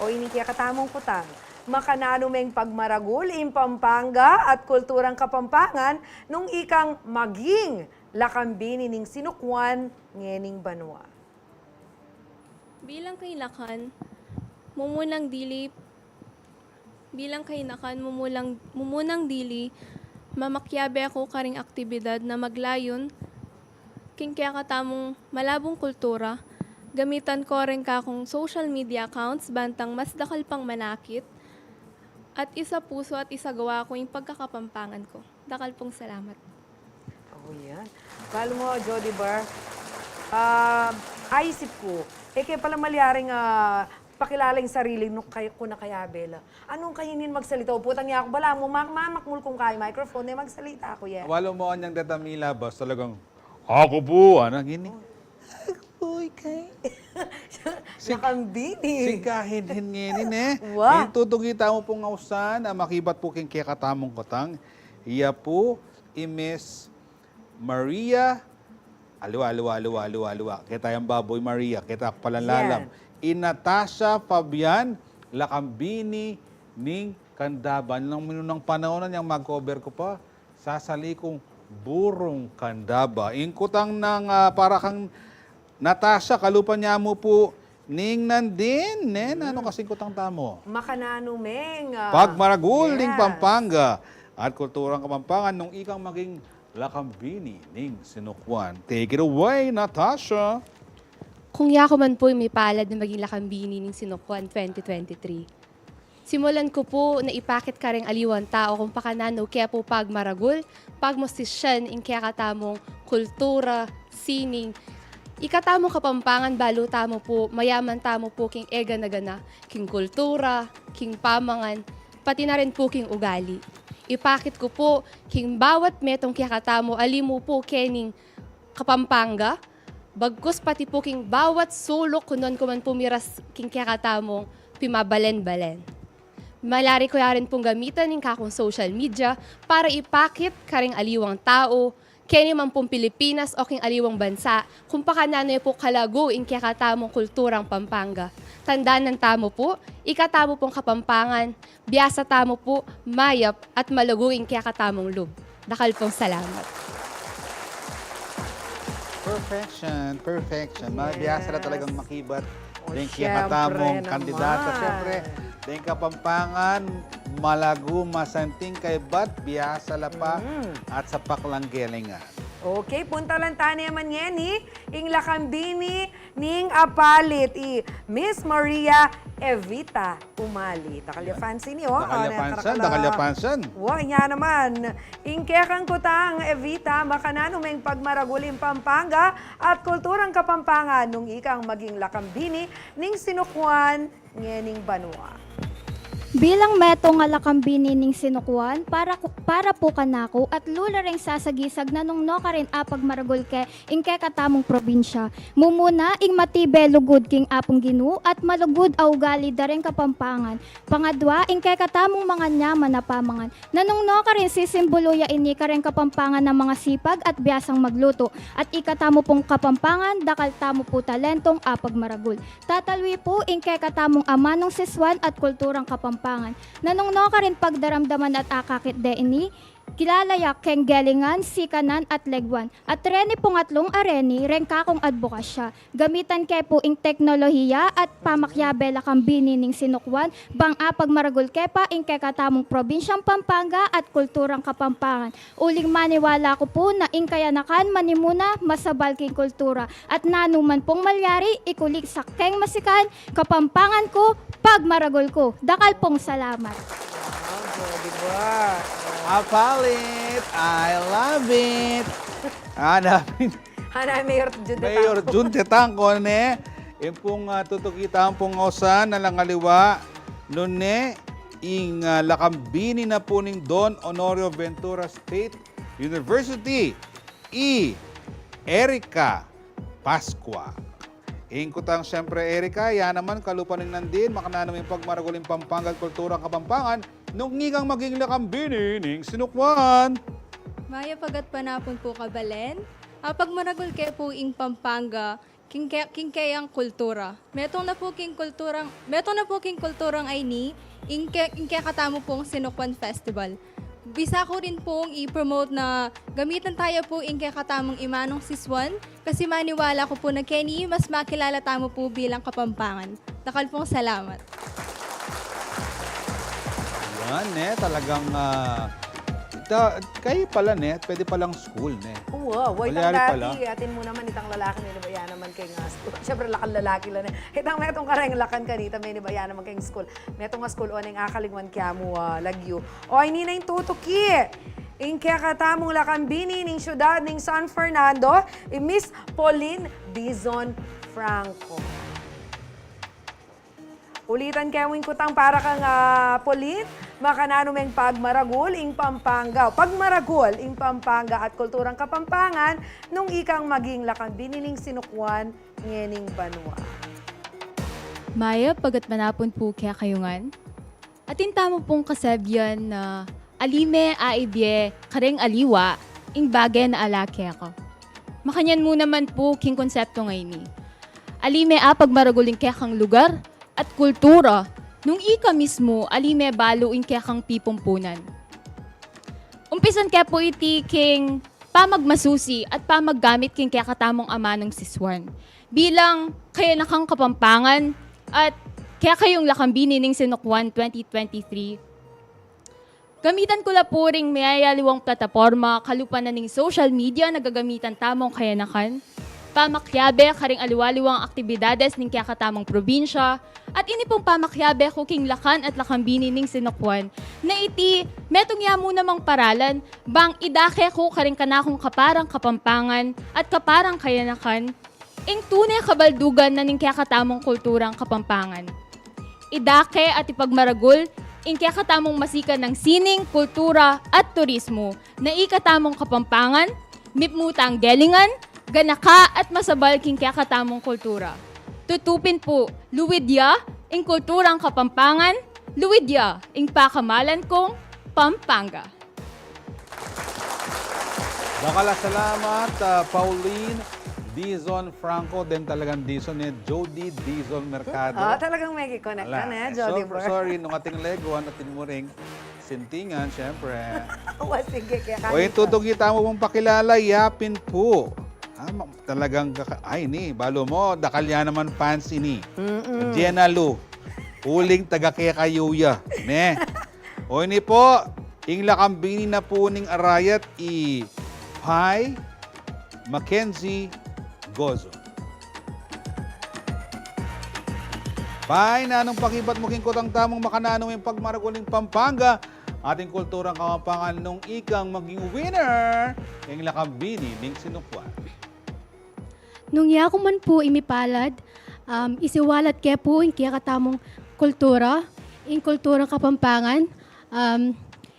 O ini kekatamung kutang. Makananu meng pagmaragul ing Pampanga at kulturang Kapampangan nung ikang maging lakang bini ning sinukuan ngening banua? Bilang kainakan, mumunang dili Bilang kainakan, mumulang, mumunang dili, mamakiabe ku karing aktibidad na maglayun king kekatamung malabung kultura, gamitan ku reng kakung social media accounts bantang mas dakal pang manakit at isapusu at isagawa ku ing pagkakapampangan ku. Dakal pung salamat. O, yan. Balu mu, Jody Burr, ah, aisip ku, e ke pala malyaring, ah, pakilala ing sarili nu kay, ku na kayabe la. Anung kainin magsalita? Uputang ya ku, balamu ma-, mamakmul kung kay microphone, e magsalita ku, ye. Walu mu, anyang deta milabas, talagang, "Aku pu," anang ini. Aku pu, ikay. Lakang bini. Singkahinhin ngeni, ne? Wa. Ing tutugi tamu pung ausan, a makibat pu king kekatamung kutang, iya pu i Miss Maria, aliwa, aliwa, aliwa, aliwa, aliwa. Keta yang baboy Maria, keta ku palan lalam. Yan. I Natasha Fabian, lakang bini ning Candaba. Nung minunang panaun yang mag-cover ku pa, sasali kung burung Candaba. Ing kutang nang, ah, para kang Natasha, kalupa nya mu pu ning nandin, ne? Nanu kasing kutang tamu? Makananu meng, ah, pagmaragul ning Pampanga at kulturang Kapampangan nung ikang maging lakang bini ning sinukuan. Take it away, Natasha! Kung yaku man pu ing mipalad na maging lakang bini ning sinukuan twenty twenty-three, simulan ku pu na ipakit kareng aliwang tau kung pakananu ke pu pagmaragul, pagmustisyan ing kekatamung kultura, sining. Ikatamung Kapampangan, balu tamu pu, mayaman tamu pu king e gana-gana, king kultura, king pamangan, pati na rin pu king ugali. Ipakit ku pu king bawat metung kekatamu, ali mu pu kening Kapampangan, bagkus pati pu king bawat suluk ku nuan ku man pu miras king kekatamung pimabalen-balen. Malyari ku ya rin pung gamitan ing kakung social media para ipakit kareng aliwang tau, keni man pung Pilipinas o king aliwang bansa, kung pakananu ya pu kalagu ing kekatamung kulturang Pampanga. Tandanan tamu pu, ikatamu pung Kapampangan, biasa tamu pu, mayap at malagu ing kekatamung lub. Dakal pung salamat. Perfection, perfection. Yes. Mabiasa la talagang makibat. O, deng kekatamung kandidata. Siyempre naman. Siyempre, deng Kapampangan, malagu, masanting kaybat, biasa la pa, mm, at sapak lang gelingan. Okay, puntalan tana naman ngeni ing lakang bini ning apalit, i Miss Maria Evita Umali. Dakal ya fansin, o. Dakal ya fansin, dakal ya fansin. Wa, nya naman. Ing kekang kutang, Evita, makananu meng pagmaragul ing Pampanga at kulturang Kapampangan nung ikang maging lakambini ning sinukuan ngening banua. Bilang metung a lakambini ning sinukuan, para, ku- para pu kanaku at lula reng sasagisag na nung nokarin a pagmaragul ke ing kekatamung probinsya. Mumuna, ing matibe lugud king Apung Ginu at malugud a ugali da reng Kapampangan. Pangadwa, ing kekatamung manganyaman a pamangan. Na nung nokarin sisimbulu ya ini kareng Kapampangan a mangasipag at biasang maglutu. At ikatamu pung Kapampangan, dakal tamu pu talentong apagmaragul. Tatalwi pu ing kekatamung amanung sisuan at kulturang Kapampangan. Na nung nokarin pagdaramdaman at akakit de ini, kilala ya keng gelingan, sikanan at leguan. At reni pung atlung areni, reng kakung adbokasya. Gamitan ke pu ing teknolohiya at pamakyabe lakambini ning sinukuan, bang apagmaragul ke pa ing kekatamung probinsyang Pampanga at kulturang Kapampangan. Uling maniwala ku pu na ing kayanakan manimuna masabal king kultura. At nanu man pung malyari, ikulik sa keng masikan, Kapampangan ku, pagmaragul ku. Dakal pung salamat. Wow, o, di ba? Apalit! I love it! Hanapin. Hanay, Mayor Jun de Mayor Tangco. Jun de Tangco, ne? Ing pung, ah, tutuki tampung ausan, alang aliwa, nune, ing, ah, lakambini na pu ning Don Honorio Ventura State University, i Erica Pascua. Ing kutang siyempre, Erica, ya naman, kalupa ning nandin, makananu meng pagmaragul ing Pampanga at kulturang Kapampangan, nung ikang maging lakambini ning sinukuan. Mayap a gatpanapun pu, Kabalen. Apagmaragul ke pu ing Pampanga, king ke-, king keyang kultura. Metung na pu king kulturang, metung na pu king kulturang ayni, ing ke-, ing kekatamu pung Sinukuan Festival. Bisa ku rin pung i-promote na gamitan taya pu ing kekatamung imanung sisuan, kasi maniwala ku pu na keni mas makilala tamu pu bilang Kapampangan. Dakal pung salamat. Yan, ne? Talagang, ah, ita, kayi pala, ne? Pwede palang school, ne? Wa, wa, itang Malyari pala. Dati, atin mu naman itang lalaki, meniba ya naman keng, ah, school. Siyempre, lakan lalaki la, ne? Itang metung kareng lakan kanita, meniba ya naman keng school. Metung a school, o, neng akalingwan kyamu, ah, lagyu. O, ini na ing tutuki. Ing kekatamung lakambini ning siyudad ning San Fernando, i Miss Pauline Dizon Franco. Ulitan ke mu ing kutang para kang, ah, Pauline, makananu meng pagmaragul ing Pampanga. Pagmaragul ing Pampanga at kulturang Kapampangan nung ikang maging lakambini ning sinukuan ngening banua. Mayap a gatpanapun pu kekayu ngan. Atin tamu pung kasabyan na ali me aibie kareng aliwa ing bage na ala keka. Makanyan mu naman pu king konseptong ayni. Ali me apagmaragul ing kekang lugar at kultura nung ika mismu ali me balu ing kekang pipumpunan. Umpisan ke pu iti king pamagmasusi at pamaggamit king kekatamung amanung sisuan bilang kayanakang Kapampangan at kekayung lakambini ning sinukuan twenty twenty-three. Gamitan ku la pu ring mayayaliwang plataporma kalupa na ning social media na gagamitan tamung kayanakan, pamakyabe karing aliwa-liwang aktibidades ning kekatamung probinsya, at ini pung pamakyabe ku king lakan at lakambini ning sinukuan na iti metung ya mu namang paralan bang idake ku karing kanakung kaparang Kapampangan at kaparang kayanakan ing tune kabaldugan na ning kekatamung kulturang Kapampangan. Idake at ipagmaragul ing kekatamung masikan nang sining, kultura at turismo na ikatamung Kapampangan, mipmu tang gelingan, ganaka at masabal king kekatamung kultura. Tutu pin pu, luid ya ing kulturang Kapampangan, luid ya ing pakamalan kung Pampanga. Dakal a salamat, ah, Pauline Dizon Franco, deng talagang Dizon, e, Jody Dizon Mercado. Ah, talagang may connect ka Ala, na, eh, Jody so, Bur. Sorry, nung ating leguan, atin mu ring sintingan, siyempre. Wa, sige, kaya O, ing tutung kita mu pung pakilala, yapin pu. Ah, ma- talagang kaka- ay, ni, balu mu, dakal ya naman fans ini. Mm-mm. Jenna Lu, uling taga kekayu ya, ne? O, ini pu, ing lakambini na pu ning arayat i Pai Mackenzie Gozo. Bay, nanung pakibat mu king kutang tamung makananu ing pagmaragul ning Pampanga at ing kulturang Kapampangan nung ikang maging winner king Lakambini ning Sinukwan? Nung yaku man pu ing mipalad, um, isiwalat ke pu ing kekatamung kultura, ing kulturang Kapampangan, um,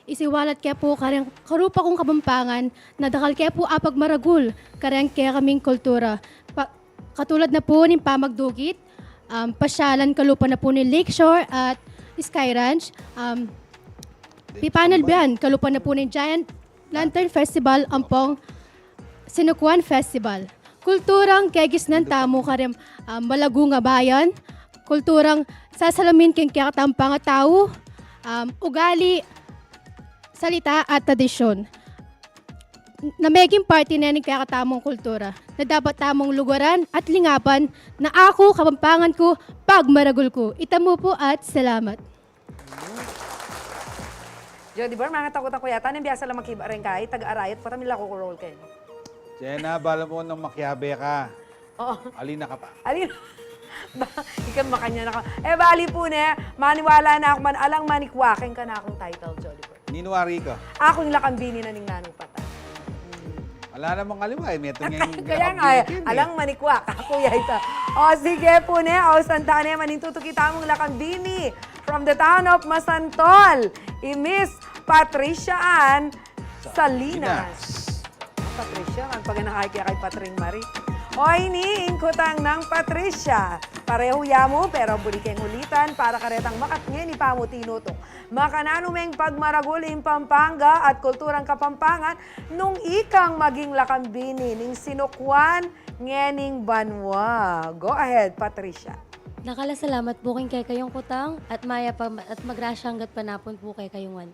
isiwalat ke pu kareng karupa kung Kapampangan, na dakal ke pu apagmaragul kareng kekaming kultura. Pa-, katulad na pu ning pamagdugit, um, pasyalan kalupa na pu ning Lakeshore at Sky Ranch, um, pipanalbian kalupa na pu ning Giant Lantern Festival ampong Sinukwan Festival. Kulturang kegisnan tamu kareng, um, malagung a bayan, kulturang sasalamin king kekatamung pangatau, um, ugali, salita at tradisyon na meging parte ne ning kekatamung kultura na dapat tamung lugaran at lingapan na aku, Kapampangan ku, pagmaragul ku. Ita mu pu at salamat. Jody Bar, mangatakot-takot yata, nung biasa lang makiba reng kai, taga-arayat pa, tamila ko roll kayo. Jena, bala mu nung makiabe ka. Oo. Alina ka pa. Alina? Ba, ika makanyan na ka. E, bali pu ne, maniwala na aku man, alang manikwak ing kanakung title, Jody Bar. Ninu ari ka? Aku ing Lakambini na ning Nanung Patay. Ala namang aliwa, e, metung yang Kaya nga, e, Lakambini, e. Alang manikwak, aku ya ita. O, sige pu ne, o, santa ne, manintutuki tamung Lakambini. From the town of Masantol, i Miss Patricia Ann Salinas. Salinas. Patricia, ang pag-anakay kaya kay Patring Marie. O, ini ing kutang nang Patricia. Pareho ya mu, pero buri keng ulitan para karetang makat ngeni pa mu tinutung. Makananu meng pagmaragul ing Pampanga at kulturang Kapampangan nung ikang maging Lakambini ning Sinukwan ngening banwa. Go ahead, Patricia. Dakal a salamat pu king kekayung kutang at mayap a, at magrasyang gatpanapun pu kekayu ngan.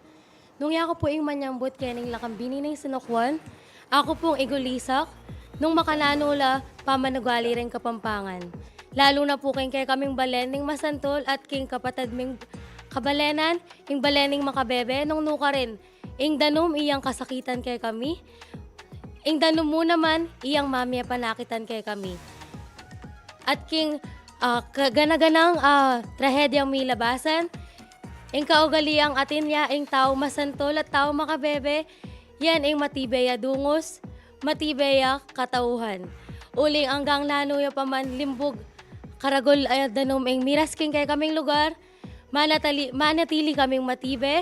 Nung yaku pu ing manyambut kening Lakambini ning Sinukwan, aku pung igulisak nung makananu la pamanugali ring Kapampangan. Lalu na pu king kekaming balen ning Masantol at king kapatad ming kabalenan, ing balen ning Makabebe, nung nukarin ing danum iyang kasakitan kekami, ing danum mu naman iyang mamie panakitan kekami. At king, ah, kagana-ganang, ah, trahedyang milabasan, ing kaugaliang atin ya ing tau Masantol at tau Makabebe, yan ing matibe a dungus, matibe a katauhan. Uling anggang nanu ya pa man limbug karagul a danum ing miras king kekaming lugar, manatali-, manatili kaming matibe,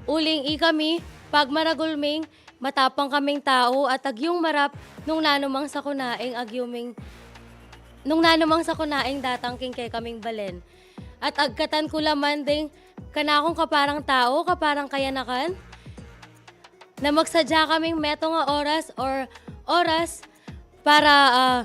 uling ikami, pagmaragul ming, matapang kaming tau at agyung marap nung nanumang sakuna ing agyu ming, nung nanumang sakuna ing datang king kekaming balen. At agkatan ku la man ding kanakung kaparang tau, kaparang kayanakan, na magsadya kaming metung a oras or oras para, ah,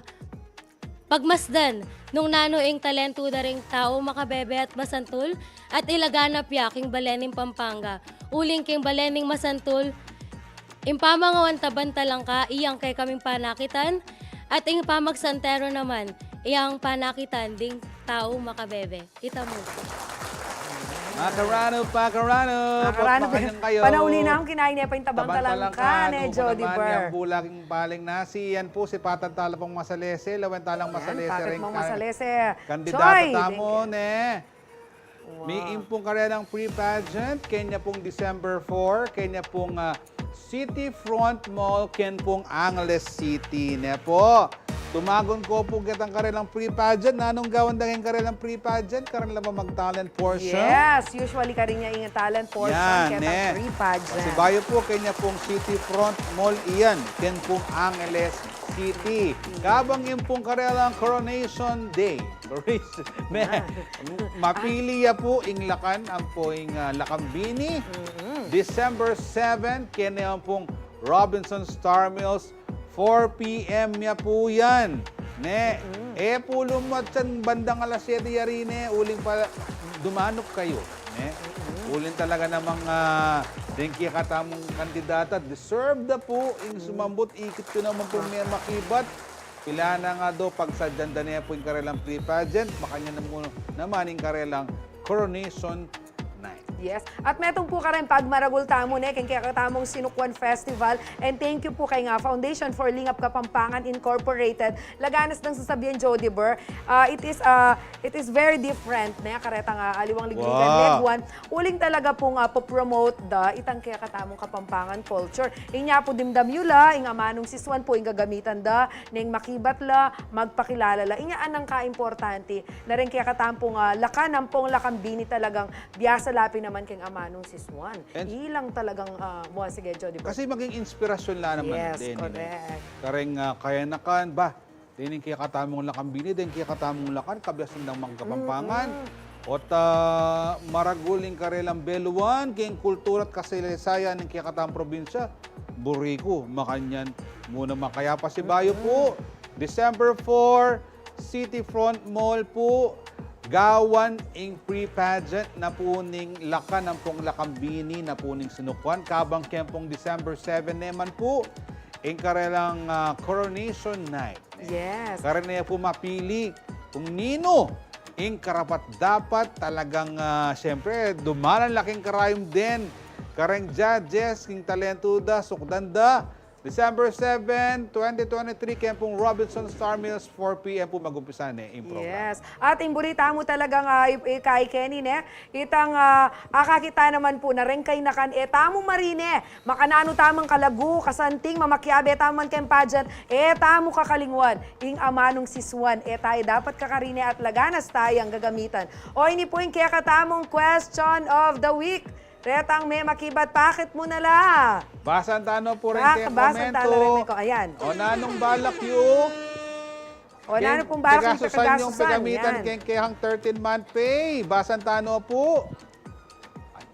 pagmasdan nung nanu ing talentu da ring tau Makabebe at Masantol at ilaganap ya king balen ning Pampanga. Uling king balen ning Masantol, ing pamangawan taban talangka, iyang kekaming panakitan, at ing pamagsantero naman, iyang panakitan ding tau Makabebe. Ita mu. Makaranu, pakaranu, Makaranu, panauli na akong kinain niya pa yung tabang talangka, ne, Jody Bar. Yan bula king paling nasi, yan pu si Patad Talapong Masalese, lawen talang Masalese ring kandidata tamu, ne. Wow. Ming impong karelang pre-pageant, kenya pung December four, kenya pung, ah, City Front Mall, ken pung Angeles City, ne po. Tumagun ko pu ketang karelang pre-pageant. Nanung gawan da king karelang pre-pageant? Karin la ba mag-talent portion? Yes, usually karin ya ing talent portion ketang pre-pageant. Kasi bayu pu kenya pung City Front Mall iyan, ken pung Angeles City. Kabang impong karelang Coronation Day. Coronation. Mapili ya pu ing lakan, ampo ing, ah, Lakambini. December seven, kene ampong Robinson Star Mills, four P M ya pu yan, ne? E pu lumwat yan bandang alas siyete yari, ne? Uling pa dumanup kayu, ne? Uling talaga namang, ah, deng kekatamung kandidata, deserve da pu ing sumambut, ikit yu naman pung memakibat. Pilan na nga do, pagsadyan da ne pu ing karelang pre-pageant, makanyan na mu naman ing karelang coronation night. Yes. At metung pu kareng pagmaragul tamu, ne, keng kekatamung Sinukwan Festival. And thank you pu keng, ah, Foundation for Lingap Kapampangan Incorporated. Laganas dang sasabian, Jody Burr, ah, it is, ah, it is very different, ne, karetang, ah, aliwang liglikan, wow, leguan. Uling talaga pung, ah, popromote da itang kekatamung Kapampangan culture. Inya pu dimdam yu la, ing amanung sisuan pu, ing gagamitan da, neng makibat la, magpakilala la. Inya anang kaimportante na reng kekatampung, ah, lakan ampong lakambini talagang biasa la pin naman keng amanung sisuan. And ilang talagang, ah, mua, sige, Jody Burr. Kasi maging inspirasyon la naman, yes, din, eh, correct, kareng, ah, kayanakan, ba, dening kekatamung lakambini, dening kekatamung lakan, kabiasan dang magkapampangan. Mm-mm. Ot, ah, maragul ing karelang beluan keng kultura at kasaleysayan ning kekatamung probinsya. Buri ku, makanyan mu naman. Kaya pasibayu pu, mm-mm, December four, City Front Mall pu, gawan ing pre-pageant na pu ning lakan ampong lakambini na pu ning Sinukwan. Kabang keng pung December seven naman pu, ing karelang, ah, Coronation Night. Yes. Kareng ne pu mapili kung ninu ing karapat-dapat talagang, ah, siyempre, dumalan la king karayum den. Kareng judges, king talentu da, sukdan da. December seven, twenty twenty-three, keng pung Robinson Star Mills, four P M pu mag-umpisa ne ing programa. Yes. At ing buri tamu talagang, ah, i-, i-, kay Kenny, ne? Itang, ah, akakit ta naman pu na reng kayanakan, e tamu marine, makananu tamang kalagu, kasanting, mamakiabe tamu man keng pageant, e tamu kakalingwan ing amanung sisuan, e tayu dapat kakarine at laganas tayang gagamitan. O, ini pu ing kekatamung question of the week. Retang me makibat, pakit mu na la. Basan ta no pu reng, ah, basan ta la reng komento. Ayan. O, nanung balak yu? O, nanu pung balak ning pekagasusan, pekagasusan yung pegamitan, yan, keng kekang thirteen month pay? Basan ta no pu? Ay,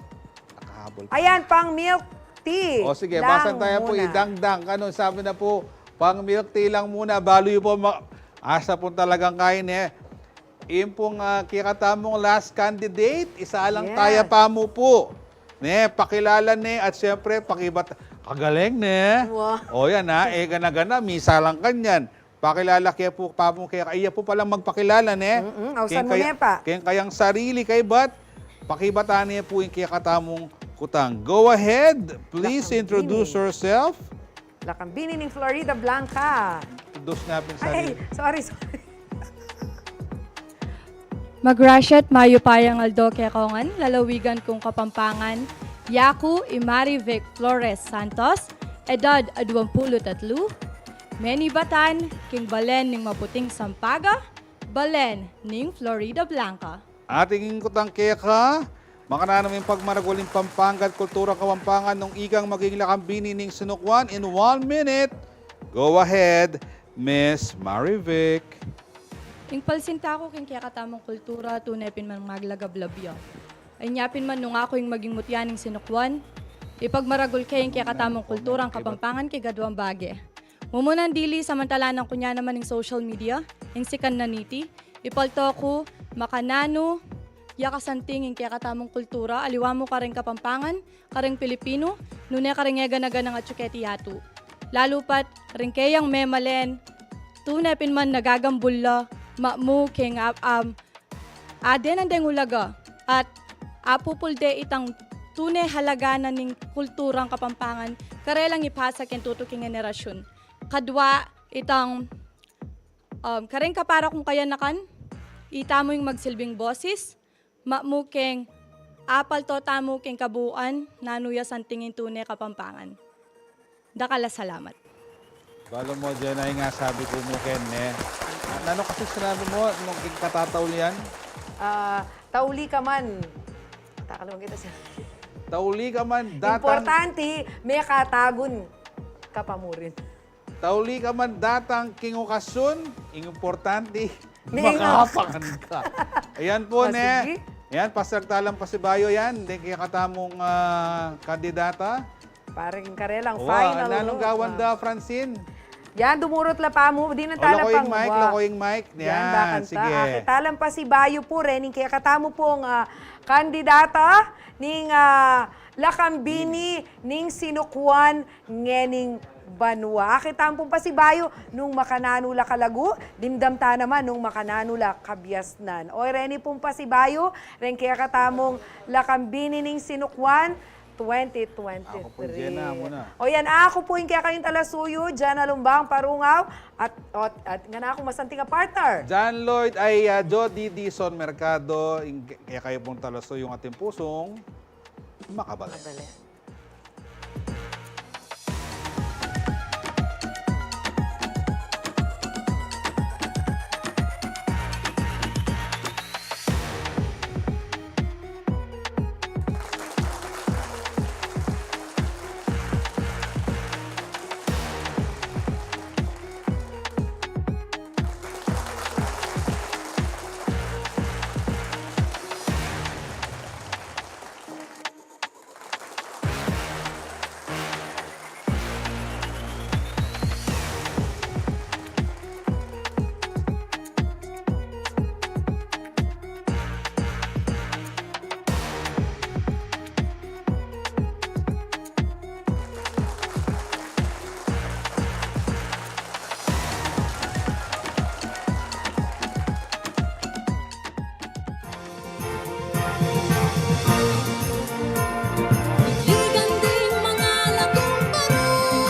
nakahabol pa. Ayan, pang milk tea. O, sige, basan ta ya pu, muna. Idangdang. Ano, sabi na pu, pang milk tea lang muna. Balu yu pu, ma-, asa pung talagang kain, eh. Ing pung, ah, kekatamung last candidate, isa lang, yes, taya pa mu pu. Ne, pakilala ne, at siyempre, pakibat, kagaling ne. Wow. O, yan ha, e gana-gana, misa lang kanyan. Pakilala ke pu, pa mu ke, iya pu palang magpakilala, ne? Mm-mm, ausan mu ne pa. Keng kayang sarili, kaybat, pakibatan ne pu ing kekatamung kutang. Go ahead, please introduce yourself. Lakambini ning Florida Blanca. Introduce na pin sarili. Ay, sorry, sorry. Magrasya't mayupayang aldo kekongan, lalawigan kung Kapampangan. Yaku i Marivic Flores Santos, edad aduang pulu't atlu, menibatan king balen ning maputing Sampaga, balen ning Florida Blanca. Atin ing kutang keka, makananu ing pagmaragul ning Pampanga at kulturang Kapampangan nung ikang maging lakambini ning Sinukwan in one minute. Go ahead, Miss Marivic. Ing palsinta ku king kekatamung kultura, tune pin mang maglagablab ya. Inya pin man nung aku ing maging mutya ning Sinukwan, ipagmaragul ke ing kekatamung kulturang Kapampangan king aduang bage. Mumunan dili, samantalanan ku ne naman ing social media, ing sikan na niti, ipalto ku, makananu ya kasanting ing kekatamung kultura, aliwa mu kareng Kapampangan, kareng Pilipinu, nune kareng e gana-ganang atsu keti yatu. Lalu pat, reng keyang memalen, tune pin man nagagambul la, ma mu keng a-, am, aden deng ulaga, at apupulde itang tune halaga na ning kulturang Kapampangan, karelang ipasa keng tutuking generasyun. Kadwa itang, um, kareng kapara kung kayanakan, itamu ing magsilbing bosis, ma mu keng apalto tamu keng kabuuan, nanu ya santing ing tune Kapampangan. Dakal a salamat. Balu mu, Jenay, ing sabi ku mu ken, ne? Nanu kasi sinabi mu, nung king katataulian? Ah, tauli ka man. Takalung kita siya. Tauli ka man, datang. Importante, mekatagun ka pa mu rin. Tauli ka man datang king okasyon, ing importante, makapangan ka. Ayan pu, ne? Ayan, pasagtalang pasibayu yan, deng kekatamung, ah, kandidata. Pareng karelang final. Nanung gawan da, Francine? Yan, dumurut la pa mu, dinan tala pang mic, loko ing mic. Yan, bakanta. Sige. Akit talang pasibayu pu, rening kekatamu pung, ah, kandidata ning, ah, lakambini ning Sinukwan ngening banua. Akit tamu pung pasibayu nung makananu la kalagu, dimdam ta naman nung makananu la kabiasnan. O, reni pung pasibayu reng kekatamung Lakambini ning Sinukwan twenty twenty-three. Aku pu i Jenna muna. O yan, aku pu ing kekayung talasuyu, Jenna Lumbang Parungaw, at, at, at ngana kung masanting a partner, John Lloyd, ay, ah, Jody Dizon Mercado, ing ke-, kekayu pung talasuyung atin pusung makabale. Makabale. Liganding mangalakung parung,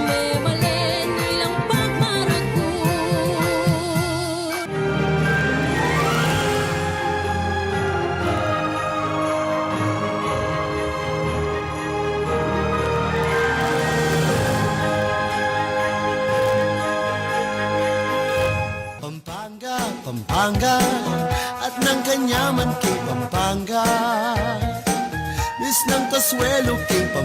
memalen ilang pagmaragul. Pampanga, Pampanga, at nang kanyaman king Pampanga. Misnang kasuelo king Pampanga.